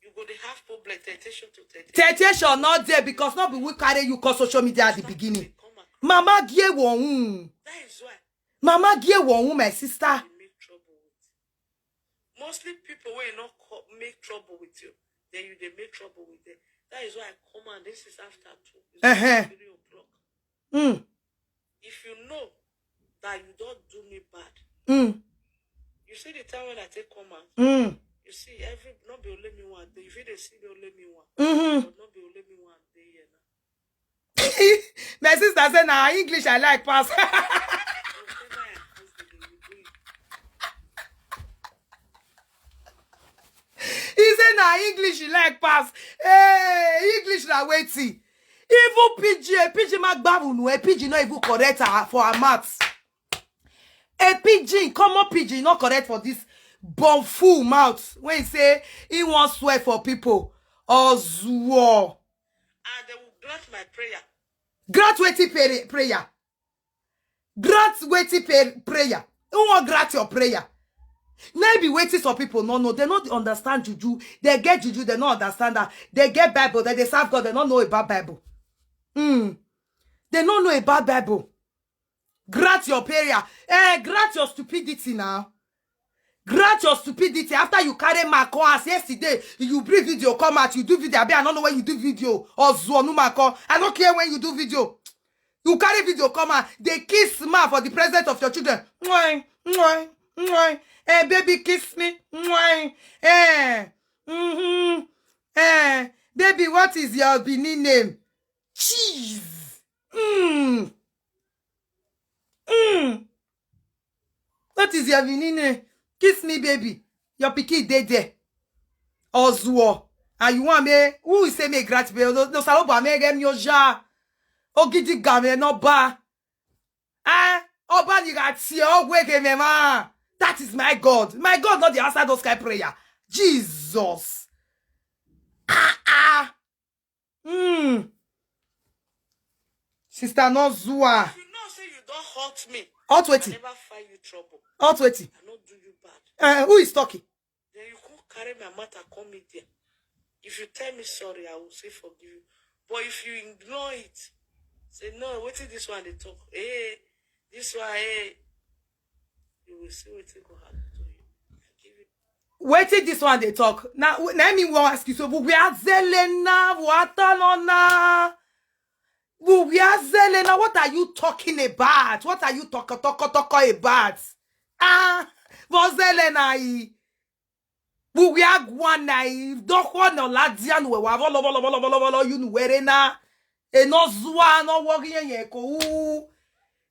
You go dey have problem, temptation to temptation. Temptation not there because not be we carry you cause social media at the beginning. Mama gie won. That is why. Mama gie won, my sister. They make trouble with. Mostly people wey not co-, make trouble with you, then you dey make trouble with them. That is why I come and this is after two. It's uh-huh. Three o'clock. Mm. If you know that you don't do me bad, mm, you see the time when I take come out, mm, you see every, not be only me one day. If you dey see me only me one, mm-hmm, but not be only me one day here now. My sister said, "Nah, English I like pass." He said, "Nah, English you like pass." Hey, English na waiting. Even pidgin, a pidgin ma gba unu, a pidgin no even correct her, for her mouth. A pidgin, common pidgin, not correct for this bomb full mouth. When he say he won't swear for people, or swore. And they will grant my prayer. Grant wetin pray-, prayer. Grant wetin pay-, prayer. Who wan grant your prayer? Na be wetin some people no know. They no dey understand juju. They get juju, they no understand that. They get Bible, they dey serve God, they no know about Bible. Hmm. They no know about Bible. Grant your prayer. Eh, grant your stupidity now. Grant your stupidity. After you carry man come as yesterday, you bring video come out, you do video. Abi, I don't know when you do video. Or Zuonu man come. I don't care when you do video. You carry video come out. They kiss man for the presence of your children. Mwah, mwah, mwah. Eh, baby, kiss me. Mwah. Eh. Mm-hmm. Eh, baby, what is your Benin name? Cheese. Mm. Mm. What is your Benin name? Kiss me, baby. Your pikin dey there. Ozuo. And you want me? Who is say me grant me? No, no, Salobo, me get me oja. Ogidi game no ba. Eh? Oba ni ga tie, ogwe ke me ma. That is my God. My God not the answer those kind prayer. Jesus. Ah, ah. Hmm. Sister Nozua. If you know say you don't hurt me, hurt I wetin? Never find you trouble. Hurt wetin? I no do you bad. Uh, who is talking? Then you come carry my matter, come media. If you tell me sorry, I will say forgive you. But if you ignore it, say, "No, wetin this one dey talk? Hey, this one, hey." You will see wetin go happen to you. I give you Wetin this one dey talk? Na, na me wan ask you. So, we are Zelena, Watanona. We are Zelena. What are you talking about? What are you talk, talk, talk about? Ah, Vozelena. Buwia gwana i doko no ladian we wa volo volo volo volo volo you nu were na. E no zua no wogi ye ko u.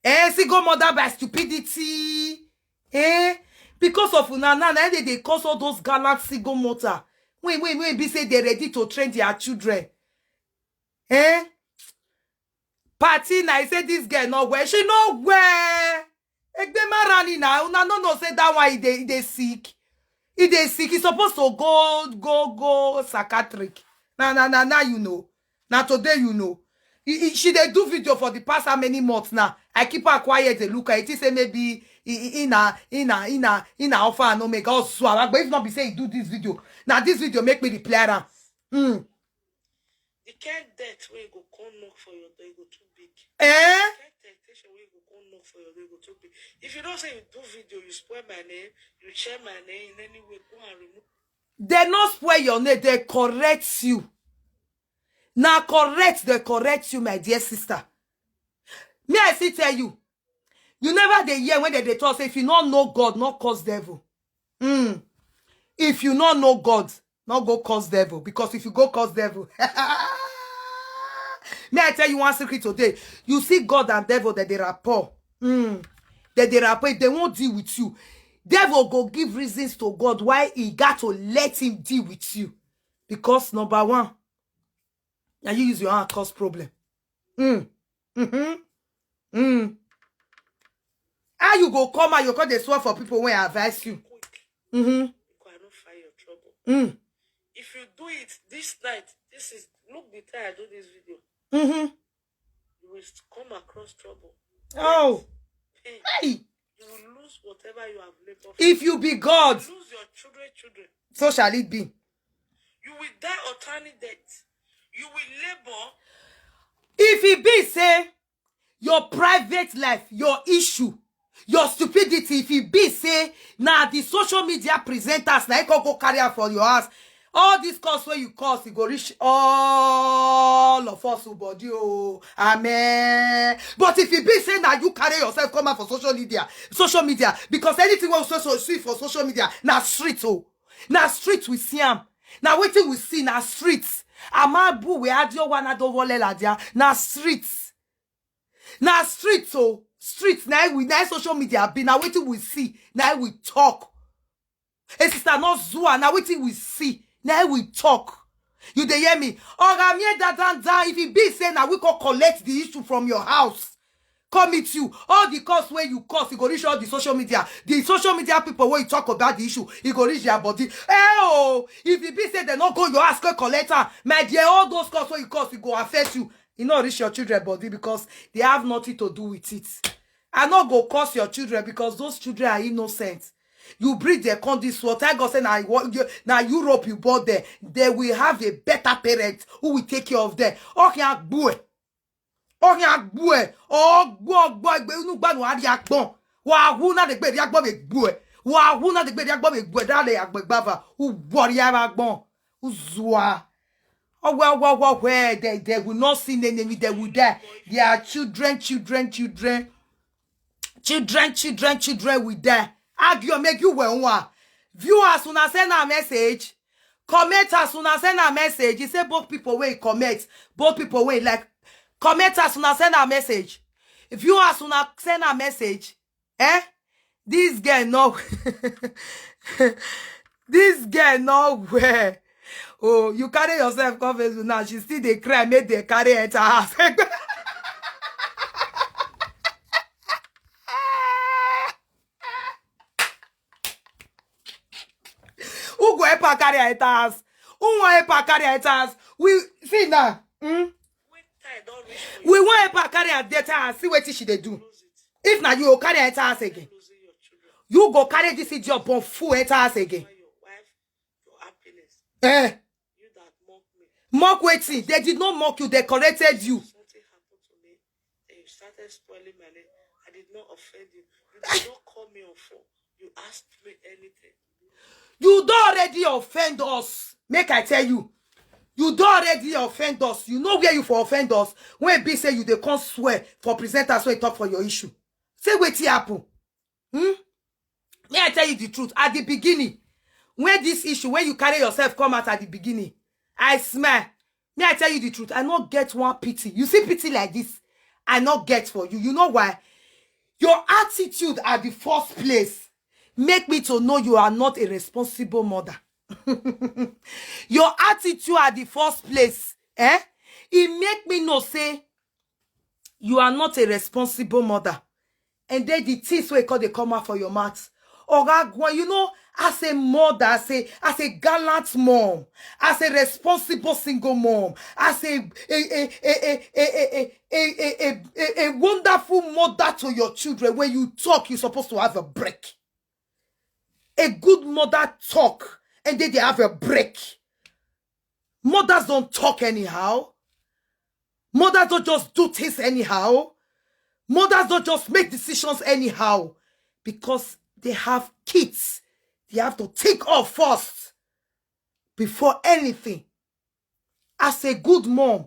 Eh, single mother by stupidity. Eh, because of una na, na they, they cause all those gallant single mother. When, when, when be say they ready to train their children. Eh? Party na, I say this girl no well. She no well. Egbe marani na, una no know say that one e dey, e dey sick. E dey sick. E suppose to go, go, go psychiatric. Na, na, na, na, you know. Na today you know. E, e, she dey do video for the past how many months now. I keep her quiet, dey look her. I think say maybe e, e, e na, e na, e na, e na offer no make us swallow. But if not be say e do this video, now this video make me reply am. Hmm. The kind death wey go come knock for your door, e go too big. Eh? The kind temptation wey go come knock for your door, e go too big. If you don't say you do video, you spoil my name, you share my name in any way, go and remove. They not spoil your name, they correct you. Now correct, they correct you, my dear sister. Me, I still tell you, you never dey hear when they, they talk say, if you not know God, not cause devil. Hmm. If you not know God, not go cause devil. Because if you go cause devil, may I tell you one secret today? You see God and devil that they rapport. Hmm. That they rapport, if they won't deal with you, devil go give reasons to God why he got to let him deal with you. Because number one, now you use your hand cause problem. Mm. Mm-hmm. Mm. How you go come out, you come dey swear for people when I advise you. Mm-hmm. Because I don't find your trouble. Mm. If you do it this night, this is, look the time I do this video. Mm-hmm. You will come across trouble. Oh. Pain. Hey. You will lose whatever you have labored for. If you be God, you lose your children, children. So shall it be. You will die untimely death. You will labor. If it be say your private life, your issue, your stupidity, if it be say now the social media presenters now you can go carry out for your house. All these calls where you cause, it go reach all of us who body. Oh, amen. But if it be say now you carry yourself come out for social media, social media, because anything we so, so see for social media, now street oh, now street we see am. Now waiting we see now streets. Amabu we adio wana do wole ladia. Now streets. Now streets oh, streets. Now we now social media be now waiting we see. Now we talk. A sister not zua. Now waiting we see. Now we talk. You dey hear me? Oga, me that down down. If e be say na we go collect the issue from your house, come meet you. All the calls wey you cause, e go reach all the social media. The social media people wey you talk about the issue, e go reach their body. Eh oh, if e be say dem no go your house go collect am, my dear, all those calls wey you cause, e go affect you. E no reach your children body because they have nothing to do with it. I no go curse your children because those children are innocent. You breed dem come this world. Thank God say na wo-, you, na Europe you born dem. They will have a better parent who will take care of them. Ohin agbue. Ohin agbue. Ogbo ogbo egbe unu gbanu ari agbon. Wa hu na de gbe ri agbon be gbue. Wa hu na de gbe ri agbon be gbue. Da le agbe gbava. U wori ara agbon. U zua. Oh, well, well, well, where they, they will not see the enemy, they will die. They are children, children, children. Children, children, children will die. Argue, make you well one. Viewers, una send a message. Commenters, una send a message. You say both people wey comment, both people wey like. Commenters, una send a message. Viewers, una send a message. Eh? This girl no. This girl no well. Oh, you carry yourself come Facebook now. She still dey cry, make they carry her to house. Who go help her carry her to house? Who wan help her carry her to house? We see now. Hmm? We wan help her carry her data and see wetin she dey do. If na you go carry her enter house again, you go carry this idiot born fool enter house again. Eh? Mock wetin? They did not mock you, they corrected you. You started spoiling my name. I did not offend you. You did not call me on phone. You asked me anything. You don already offend us. Make I tell you. You don already offend us. You know where you for offend us. When be say you dey come swear for presenters wey talk for your issue. Say wetin happen. Hmm? May I tell you the truth? At the beginning, when this issue, when you carry yourself come out at the beginning, I smile. May I tell you the truth? I not get one pity. You see pity like this, I not get for you. You know why? Your attitude at the first place make me to know you are not a responsible mother. Your attitude at the first place, eh? It make me know say you are not a responsible mother. And then the things wey come dey come out for your mouth. Oga Gwan, you know, as a mother, as a, as a gallant mom, as a responsible single mom, as a, a, a, a, a, a, a, a, a, a, a, a wonderful mother to your children, when you talk, you're supposed to have a break. A good mother talk, and then they have a break. Mothers don't talk anyhow. Mothers don't just do things anyhow. Mothers don't just make decisions anyhow, because they have kids. They have to think of first before anything. As a good mom,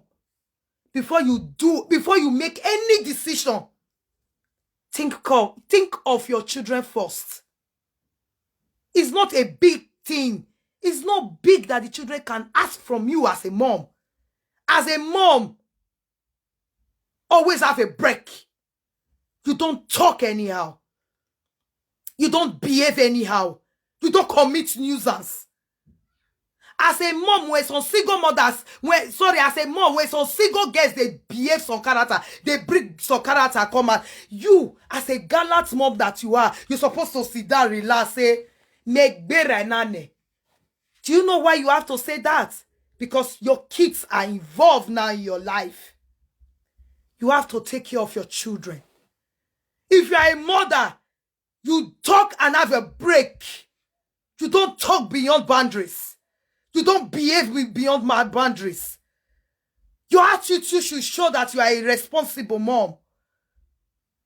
before you do, before you make any decision, think of, think of your children first. It's not a big thing. It's not big that the children can ask from you as a mom. As a mom, always have a break. You don't talk anyhow. You don't behave anyhow. You don't commit nuisance. As a mom, when some single mothers, when, sorry, as a mom, when some single girls, they behave some character, they bring some character come out. You, as a gallant mom that you are, you're supposed to sit down, relax, say, "Make better nane." Do you know why you have to say that? Because your kids are involved now in your life. You have to take care of your children. If you are a mother, you talk and have a break. You don't talk beyond boundaries. You don't behave with, beyond my boundaries. Your attitude should show that you are a responsible mom.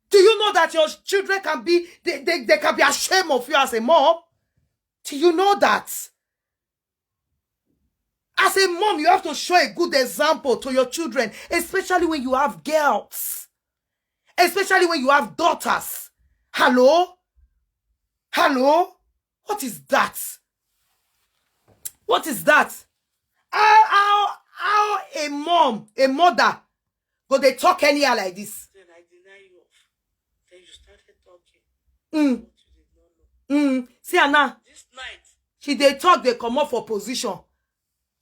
Do you know that your children can be, they, they, they can be ashamed of you as a mom? Do you know that? As a mom, you have to show a good example to your children, especially when you have girls, especially when you have daughters. Hello? Hello? What is that? What is that? How, how, how a mom, a mother, go they talk anyhow like this? Then I deny you off. Then you started talking. Mm. What you did not know. Mm. See, Anna. This night. She they talk, they come up for position.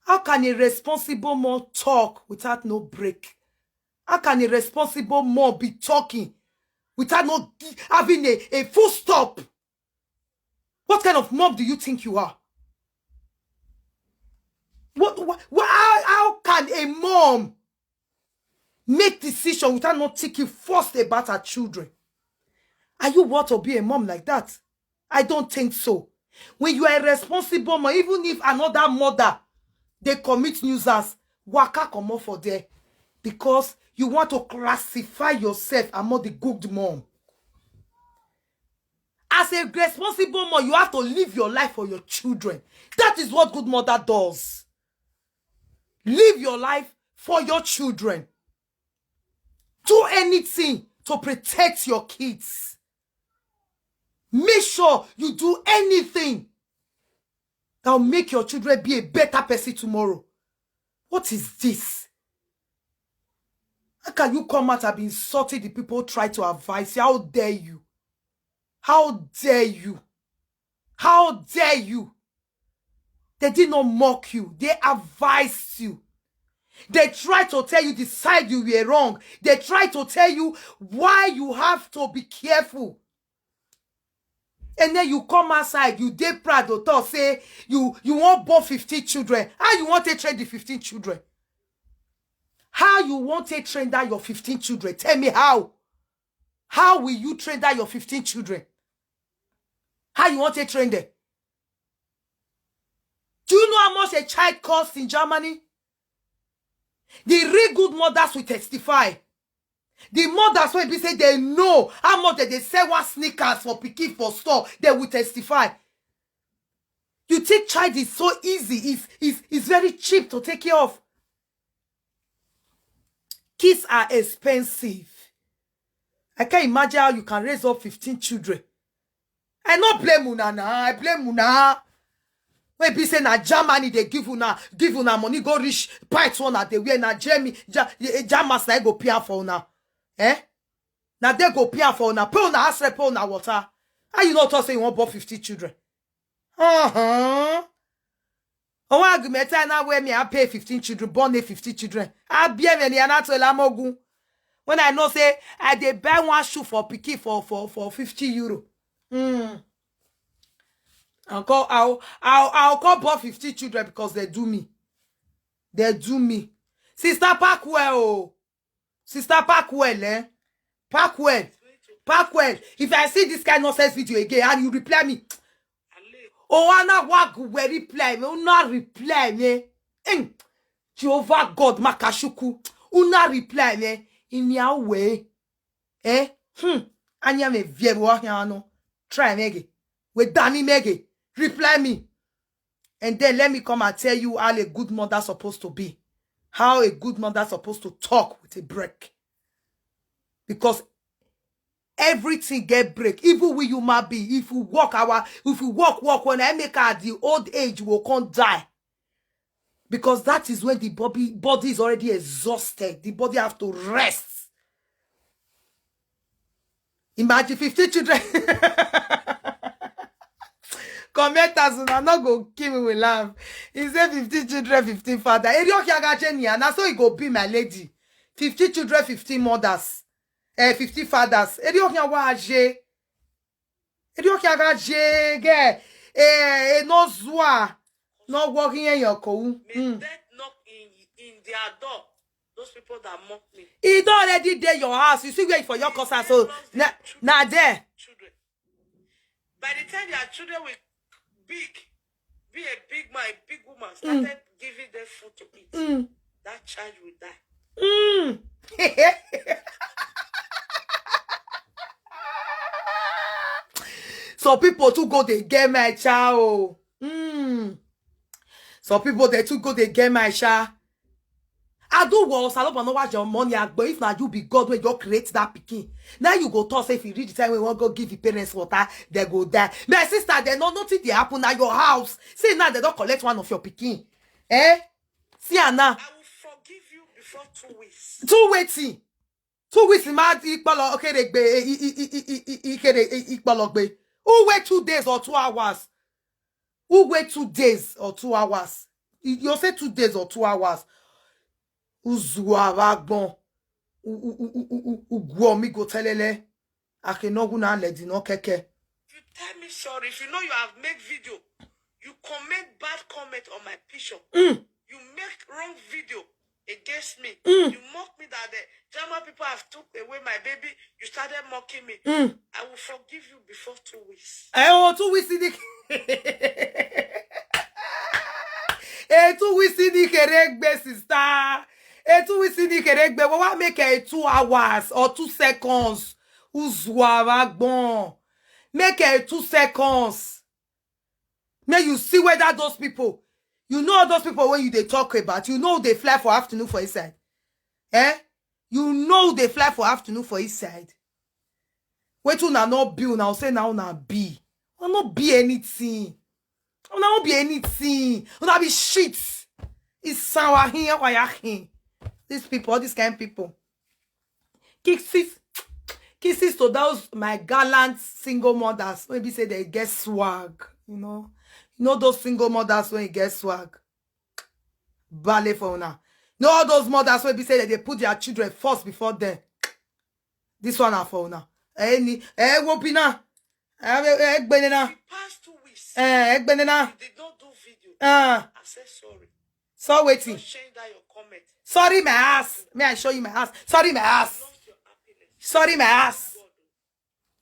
How can a responsible mom talk without no break? How can a responsible mom be talking without no gi- having a, a full stop? What kind of mom do you think you are? What, what, what how, how can a mom make decision without not thinking first about her children? Are you worth to be a mom like that? I don't think so. When you are a responsible mom, even if another mother, they commit nuisance, waka comot for there, because you want to classify yourself among the good mom. As a responsible mom, you have to live your life for your children. That is what good mother does. Live your life for your children. Do anything to protect your kids. Make sure you do anything that will make your children be a better person tomorrow. What is this? How can you come out and be insulting the people who try to advise you? How dare you? How dare you? How dare you? They did not mock you. They advised you. They tried to tell you the side you were wrong. They tried to tell you why you have to be careful. And then you come outside, you dey proud to talk, say you, you wan born fifteen children. How you wan take train the fifteen children? How you wan take train that your fifteen children? Tell me how. How will you train that your fifteen children? How you wan take train them? Do you know how much a child costs in Germany? The real good mothers will testify. The mothers wey be say they know how much that they sell one sneakers for pikin for store, they will testify. You think child is so easy? It's, it's, it's very cheap to take care of. Kids are expensive. I can't imagine how you can raise up fifteen children. I no blame una na. I blame una. Wey be say na Germany they give una, give una money go reach pint one at the wear na Germany, Ja-, eh, Germans na go pay am for una. Eh? Na they go pay am for una. Pay una house rent, pay una water. How you no talk say you wan born fifteen children? Uh-huh. Owa agumeta na where me I pay fifteen children, born a fifteen children. I be me ni anato lamogun. When I know say I dey buy one shoe for pikin for, for, for fifty euro. Mm. I'll call, I'll, I'll, I'll call born fifteen children because they do me. They do me. Sister Packwell, oh. Sister Packwell, eh? Packwell. Packwell. If I see this kind of nonsense video again and you reply me, oh, Anna Wag will reply me. Una reply me. Mm. Jehovah God, Makashuku. Una reply me. In your way. Eh? Hmm. Anya me vie wa hiano. Try me again. We dani me again. Reply me. And then let me come and tell you how a good mother supposed to be. How a good mother supposed to talk with a break. Because everything get break. Even we human being, if we work our, if we work, work when I make at the old age, we can't die. Because that is when the body, body is already exhausted. The body have to rest. Imagine fifteen children. Commenters, una no go kill me with laugh. He say fifteen children, fifteen father. Eri oki aga Jenny, and so e go be, my lady. Fifteen children, fifteen mothers. Eh, fifteen fathers. Eri oki aga je. Eri oki aga je ge. Eh, eh, no zua. No working in your co. May death knock in, in their door. Those people that mock me. He don already dey your house. You see where for your concern. So na, na there. Children. By the time their children will big, be a big man, a big woman, started giving them food to eat, that child will die. Mm. Some people too go dey get my child. Mm. Some people they too go dey get my child. I do well, Saloba no watch your money, but if na you be God when you create that pikin, now you go talk say if you reach the time when you wan go give the parents water, they go die. My sister, they know nothing they happen at your house. See now they don't collect one of your pikin. Eh? See her now. I will forgive you before two weeks. Two waiting. Two weeks, ma ikpolo okeregbe, i, i, i, i, i, ikere, i, ikpologbe. Who wait two days or two hours? Who wait two days or two hours? You, you say two days or two hours. Uzuavagbon. U-, u-, u-, u-, u-, u-, ugwomi gotelele. Akenogu na ledi no keke. You tell me sorry. If you know you have made video, you comment bad comment on my picture. Mm. You make wrong video against me. Mm. You mock me that the German people have took away my baby. You started mocking me. Mm. I will forgive you before two weeks. Eh, oh, two weeks in the eh, two weeks in the keregbe, sister. Eh, two weeks in the keregbe. We want make it two hours or two seconds. Uzuavagbon. Make it two seconds. May you see whether those people, you know those people when you they talk about, you know they fly for afternoon for inside. Eh? You know they fly for afternoon for inside. Wait till now not be, now say now not be. Will not be anything. Will not be anything. Will not be shit. It's sour here, why here. These people, all these kind of people. Kisses, kisses to those my gallant single mothers. Maybe say they get swag, you know. You know those single mothers when you get swag. Ballet for now. No, all those mothers will be say that they put their children first before them. This one are for now. Any, eh, wopina. Eh, eh, eh, gbenena. The past two weeks, eh, eh, gbenena. You did not do video. Ah. I said sorry. So waiting. Just change that your comment. Sorry, my ass. May I show you my ass? Sorry, my ass. Lost your happiness. Sorry, my ass.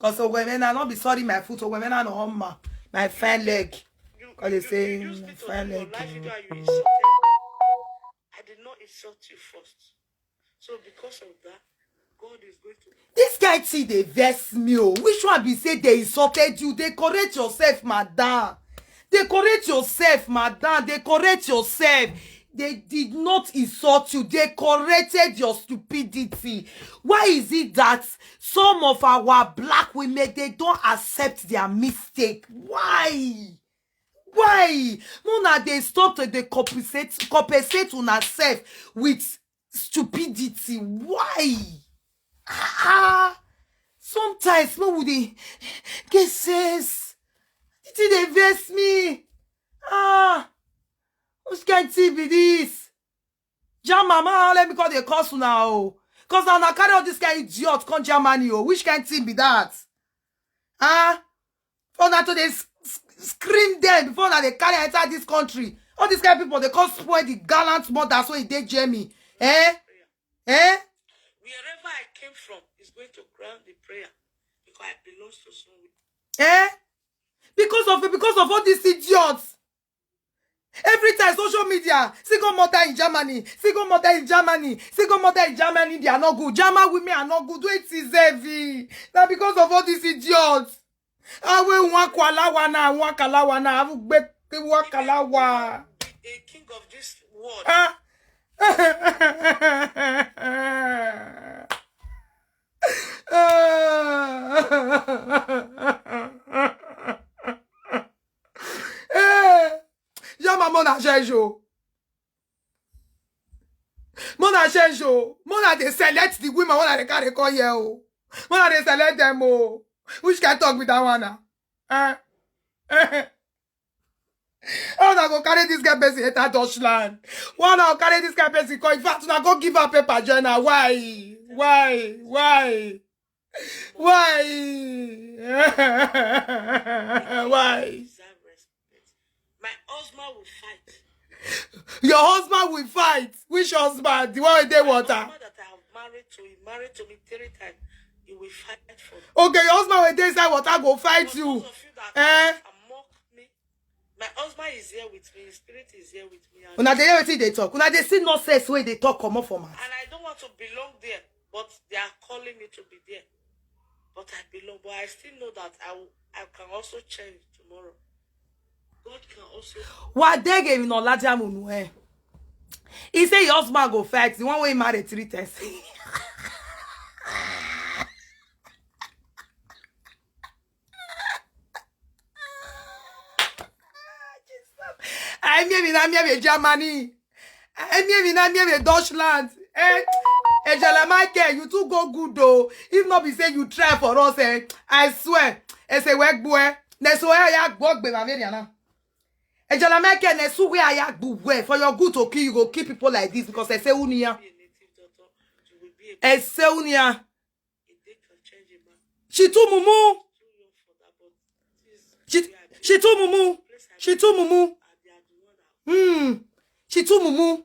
God. Because Ogwemena not be sorry my foot. Ogwemena no home my, my fine leg. You, 'cause they you, say you used my me to fine do your leg, live you video know. And you insulted me. I did not insult you first. So because of that, God is going to This guy T they vex me. Oh. Which one be say they insulted you? They correct yourself, madam. They correct yourself, madam. They correct yourself. They did not insult you. They corrected your stupidity. Why is it that some of our black women, they don't accept their mistake? Why? Why? Mona, they stop to they compensate, compensate on herself with stupidity. Why? Ah, sometimes, no, would they get sense? Did they vex me? Ah, which kind thing be this? Jam mama, let me call the cost now. Because now I carry all this kind of idiot come Germany. Oh, which kind of thing be that? Ah, for now to they s- s- scream them before now they carry enter this country. All these kind of people they come spoil the gallant mothers when they Germany. Eh? Eh? Wherever I came from is going to crown the prayer because I belong to somewhere. Eh? Because of because of all these idiots. Every time social media, single mother in Germany, single mother in Germany, single mother in Germany, they are not good. German women are not good. Wait is heavy. Now because of all these idiots. Awe wakalawa na wakalawa na awu gbe wakalawa. A king of this world. Ah. Eh, Jean Maman na Jejo. Mona change oh. Mona they select the women when they carry call here oh. Mona they select them oh. Which can talk with that one now? Eh? How una go carry this kind person enter Dutchland? Why una go carry this kind person come? In fact, una go give her paper join her. Why? Why? Why? Why? Why? Deserve respect. My husband will fight. Your husband will fight. Which husband? The one with the water. My husband that I have married to, he married to me three times. He will fight for me. Okay, your husband will dey inside water go fight but you. Those of you that eh? Mock me, my husband is here with me. His spirit is here with me. And una dey hear wetin dey talk. Una dey see nonsense wey dey talk comot for mouth. And I don't want to belong there, but they are calling me to be there. But I belong. But I still know that I will, I can also change tomorrow. God can also. Wa dege mi no ladia munu eh. He say your husband go fight the one wey marry three times. I mean, I mean, Germany. I mean, I mean, Deutschland. Eh, Angela Michael, you too go good though. If not be say you try for us, eh, I swear. I say, work boy. That's why I work with America. Ejala meke ne su we aya gbu we. For your good to kill, you go kill people like this because I say unia. I say unia. She too mumu. She she too mumu. She too mumu. Hmm. She too mumu.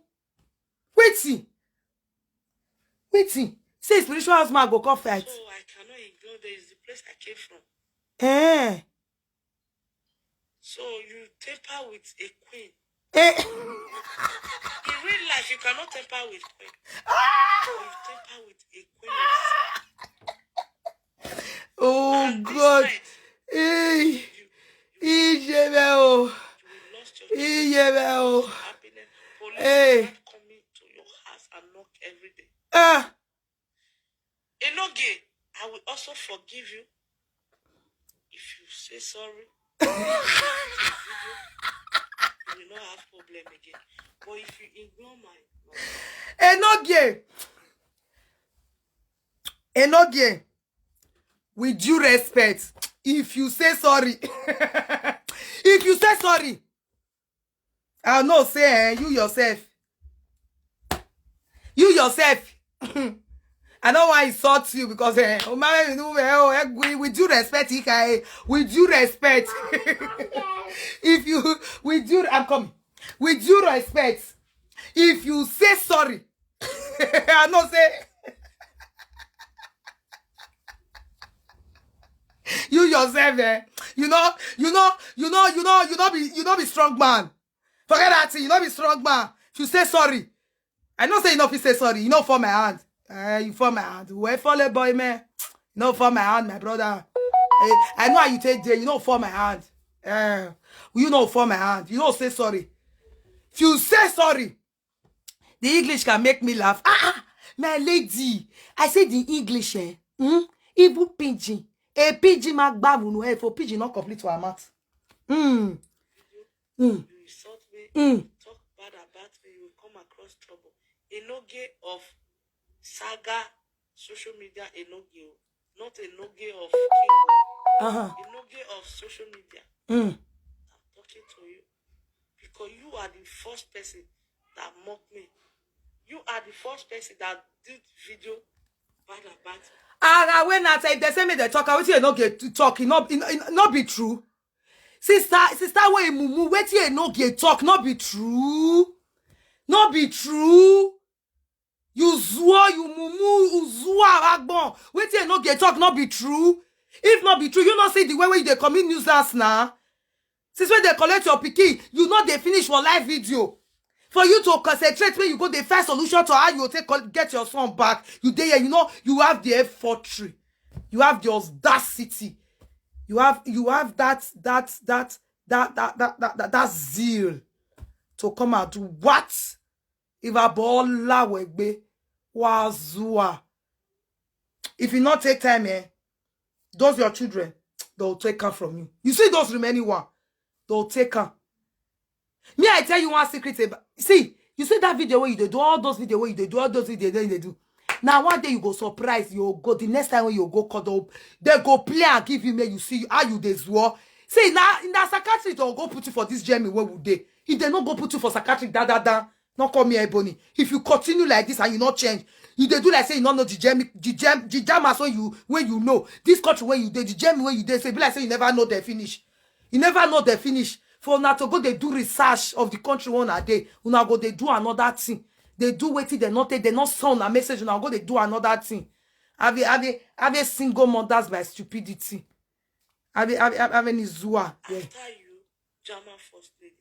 Wetin? Wetin? Say spiritual house man go come fight. So I cannot ignore there is the place I came from. Eh. So you temper with a queen. Eh. In real life, you cannot temper with queen. But you temper with a queen of Oh God. Hey. Ijebe o. Ijebe o. Hey. Coming to your house and knock every day. Ah. Enoge, I will also forgive you if you say sorry. You will not have problem again. But if you ignore my Enoge. Enoge. With due respect, if you say sorry, if you say sorry, I know say eh, you yourself, you yourself. I don't want to insult you because eh, oh, my, you know, eh, oh, eh, with due respect, Ika, eh, with due respect, if you with due, I'm coming. With due respect, if you say sorry, I know say you yourself, eh? You know, you know, you know, you know, you know, be you know, be strong man. Forget that thing. You know, be strong man. If you say sorry, I know say you know if you say sorry, you know for my hand. Uh, you for my hand. Where for the boy man? You know for my hand, my brother. Eh, I know how you take day. You know for my hand. Uh, you know for my hand. You know say sorry. If you say sorry, the English can make me laugh. Ah, ah, my lady, I say the English, eh? Hmm? Even pidgin. A pidgin ma gba wunu, eh, for pidgin not complete to her mouth. Hmm. Hmm. You insult me, talk bad about me, you will come across trouble. Enoge of saga social media Enoge, not Enoge of King. Uh-huh. Enoge of social media. Hmm. I'm talking to you because you are the first person that mocked me. You are the first person that did video bad about me. Ah, ah, when I say if they say me they talk, I will say no get to talk. It not, it, it not be true. Sister, sister, wey mumu, wetin Enoge talk, not be true. Not be true. You zuo, you mumu, you zuo agbon. Wetin Enoge talk, not be true. If not be true, you not see the way wey they commit nuisance now. Since when they collect your pikin, you know they finish for live video. For you to concentrate when you go the first solution to how you take col- get your son back. You there, you know, you have the effrontery. You have the audacity. You have you have that that that that that that that, that, that zeal to come out. What? If I ball wegbe wazua. If you not take time, eh, those your children, they'll take her from you. You see those remaining one, they'll take her. Me, I tell you one secret. About, see, you see that video where you dey do all those video where you dey do all those video where you dey do. Now one day you go surprise, you go the next time when you go call them, they go play and give you make you see how you dey zuo. See now, now psychiatrist will go put you for this journey where would they? If they not go put you for psychiatric, da da da. Not call me Ebony. If you continue like this and you not change, you dey do like say you not know the gem, the gem, the jam as when you when you know this country where you dey, the gem where you dey. Say be like say you never know the finish. You never know the finish. For una to go they do research of the country one a day. Una go they do another thing. They do wetin they not take. They not sound a message. Una go they do another thing. Have a have a have a single mothers by stupidity. Have a have a have a have any zua. Yeah. After you, German first lady.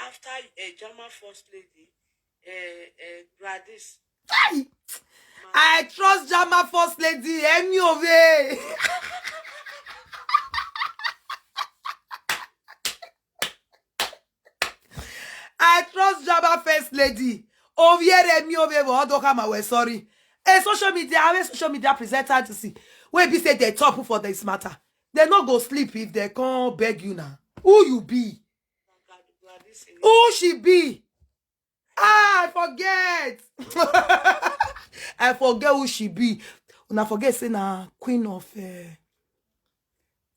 After uh, German first lady, uh, uh, Gladys. Hey! I trust German first lady. Any of it. I trust German first lady. Oviere mi ove vo odo kama we sorry. A social media, a social media presenter to see. We be say they top for this matter. They no go sleep if they can't beg you now. Who you be? Who she be? Ah, I forget. I forget who she be. Una forget say na queen of uh,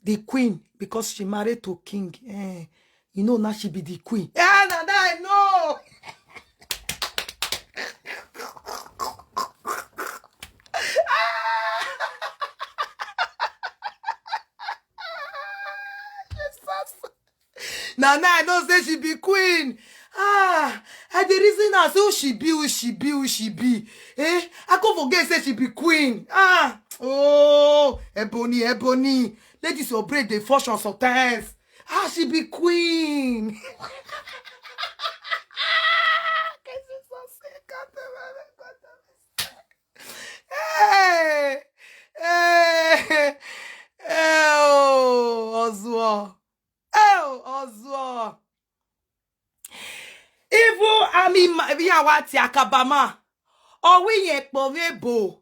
the queen because she married to king. Eh. You know now she be the queen. Yeah, na that I know. Jesus. Now, now I know say she be queen. Ah, I dey reason as who she be, who she be, who she be. Eh? I can't forget say she be queen. Ah, oh, Ebony, Ebony. Ladies, your brain dey function sometimes. Ah, she be queen. Hey, hey, hey, oh, Ozuo. Oh, Ozuo. Even I mean, my, we are what Akabama. Oh, we yekpomebo.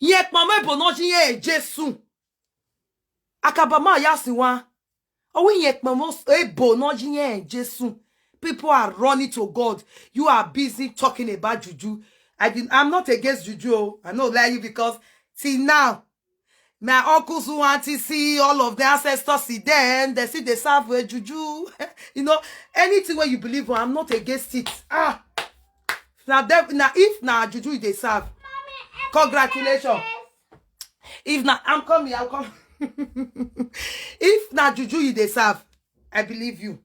Yekpomebo no jiye Jesu. Akabama yasiwa. Oh, we yekpomo ebo no jiye Jesu. People are running to God. You are busy talking about juju. I did, I'm not against juju. Oh. I no lie you because see now, my uncles who want to see all of the ancestors see them, they see they serve with juju. You know, anything where you believe, I'm not against it. Ah, now, now if now juju they serve, congratulations. If now I'm coming, I'll come. If now juju you they serve, I believe you.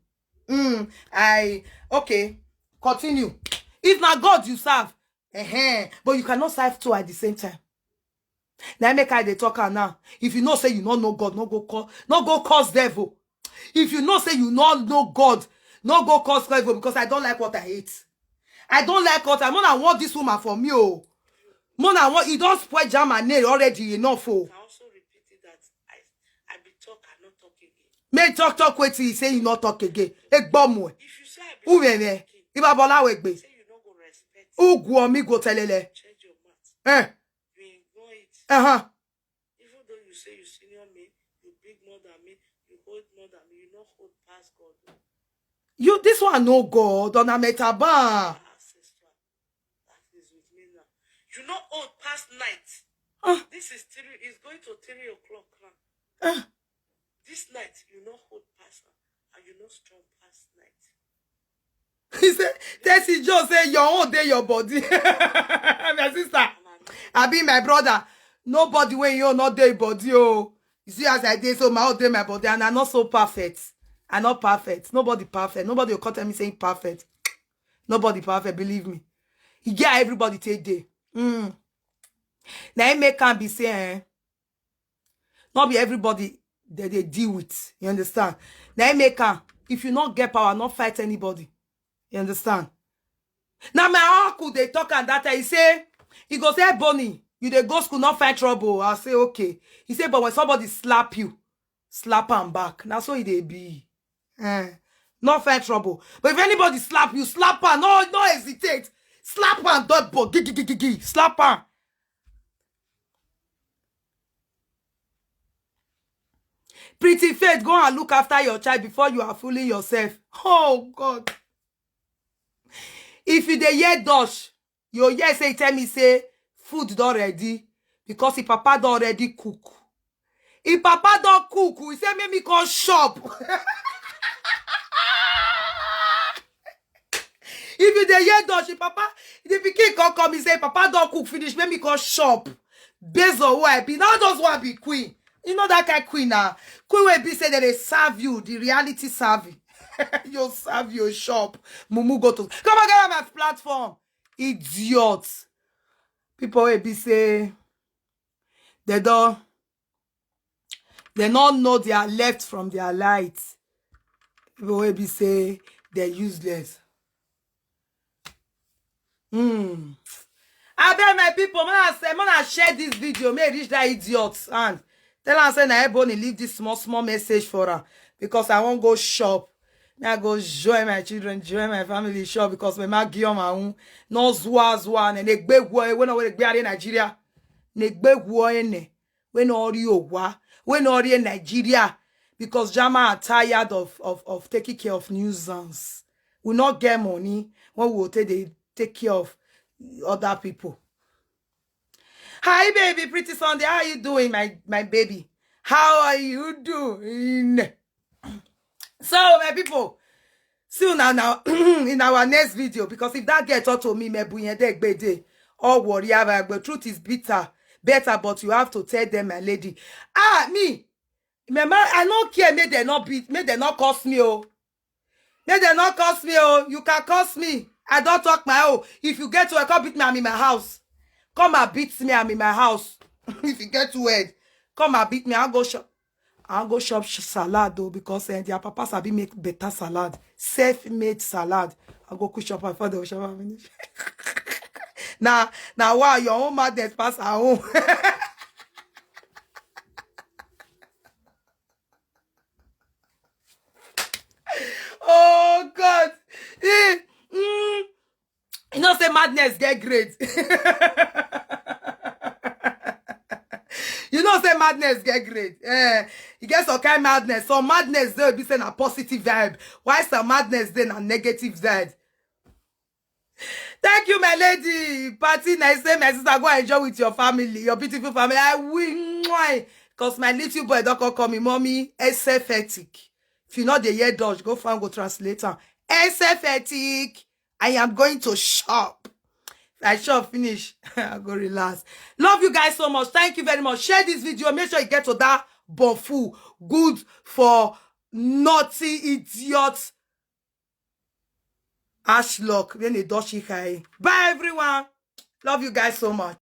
Mm, I okay. Continue. If now God you serve, uh-huh, but you cannot serve two at the same time. Now make I dey talk am now. If you know say you no know God, no go call, no go cause devil. If you know say you no know God, no go cause devil because I don't like what I hate. I don't like what I want. I want this woman for me. Oh, Mona, what you don't spoil jam and nail already enough. Oh, I also repeated that I, I be talk, I not talk again. May talk talk wait till he say you not talk again. Egbomo. If you say I be Who talking, were there? Ibabola wegbe. Say you no go respect. Who go me go telele? Change your mouth. Eh. You ignore it. Uh huh. Even though you say you senior me, you big more than me, you old more than me, you not old past God. You this one no God on a metaba. Ancestral. That is with me now. You not old past night. Ah. This is three. It's going to three o'clock now. Ah. This night you not old past her, and you not strong past night. He said, Tessie Joe say your own day your body. My sister, I be my brother. Nobody when you not day body. Oh, you see as I did so my own day my body, and I'm not so perfect. I'm not perfect. Nobody perfect. Nobody will come tell me saying perfect. Nobody perfect. Believe me. You get everybody take day. Mm. Now it make can be saying. Eh? Not be everybody that they deal with. You understand? Now I make am. If you not get power, not fight anybody. You understand? Now my uncle they talk and that I say, he go say, Bonnie, you dey go school, not find trouble. I say, okay. He say, but when somebody slap you, slap am back. Now so it dey be. Eh, not find trouble. But if anybody slap you, slap am. No, no hesitate. Slap am, double. Gigi, gigi, gigi. Slap am. Pretty Faith, go and look after your child before you are fooling yourself. Oh God. If you dey hear Dosh, you hear say tell me say food don ready because the papa don already cook. If papa don cook, we say make me come shop. If you dey hear Dosh, if papa, the pikin come come, he say papa don cook finish, make me come shop. Based on who I be, not those who I be queen. You know that kind queen now. Queen will be say that they serve you, the reality serve you. You serve your shop. Mumu go to come on, get on my platform. Idiot. People will be say they don't they don't know their left from their right. People will be say they're useless. Hmm. I beg my people, man, I say, man, I share this video, may reach that idiot and tell am say na Ebony leave this small small message for her because I won't go shop. Now I go join my children, join my family shop because my ma give my own. No zwa zwa ne ne gbe wo we no we gbe are Nigeria. Ne gbe wo ne we no ri owa we no ri Nigeria because Jama are tired of of of taking care of nuisance. We not get money when we will take they take care of other people. Hi baby, pretty Sunday. How are you doing, my my baby? How are you doing? So, my people, see you now, now in our next video, because if that girl talk to me, me bunyende gbede, or worry, but truth is bitter, better, but you have to tell them, my lady. Ah, me, remember, I no care, make they not beat, make they not curse me, oh. Make they not curse me, oh. You can curse me. I don't talk my own. If you get to, come beat me, I'm in my house. Come and beat me, I'm in my house. If you get to it, come and beat me. I'll go shop. I'll go shop sh- salad though, because eh, their papa sabi make better salad, self-made salad. I'll go cook shop before they shop and finish. Now, now, wow, your own madness pass our own. Oh God. Eh, mm. You know say madness get great. You know say madness get great. Eh, you get some kind madness. Some madness dey be say na positive vibe. Why some madness dey na negative vibe? Thank you, my lady. Party nice. Say, my sister, go enjoy with your family, your beautiful family. I will, because my little boy don't call me, "Mommy, S F ethic." If you know the year dodge, go find, go translate am. S F ethic. I am going to shop. I shop finish. I go relax. Love you guys so much. Thank you very much. Share this video. Make sure you get to that bofu. Good for naughty idiot. Ashlock. When they dodge high. Bye, everyone. Love you guys so much.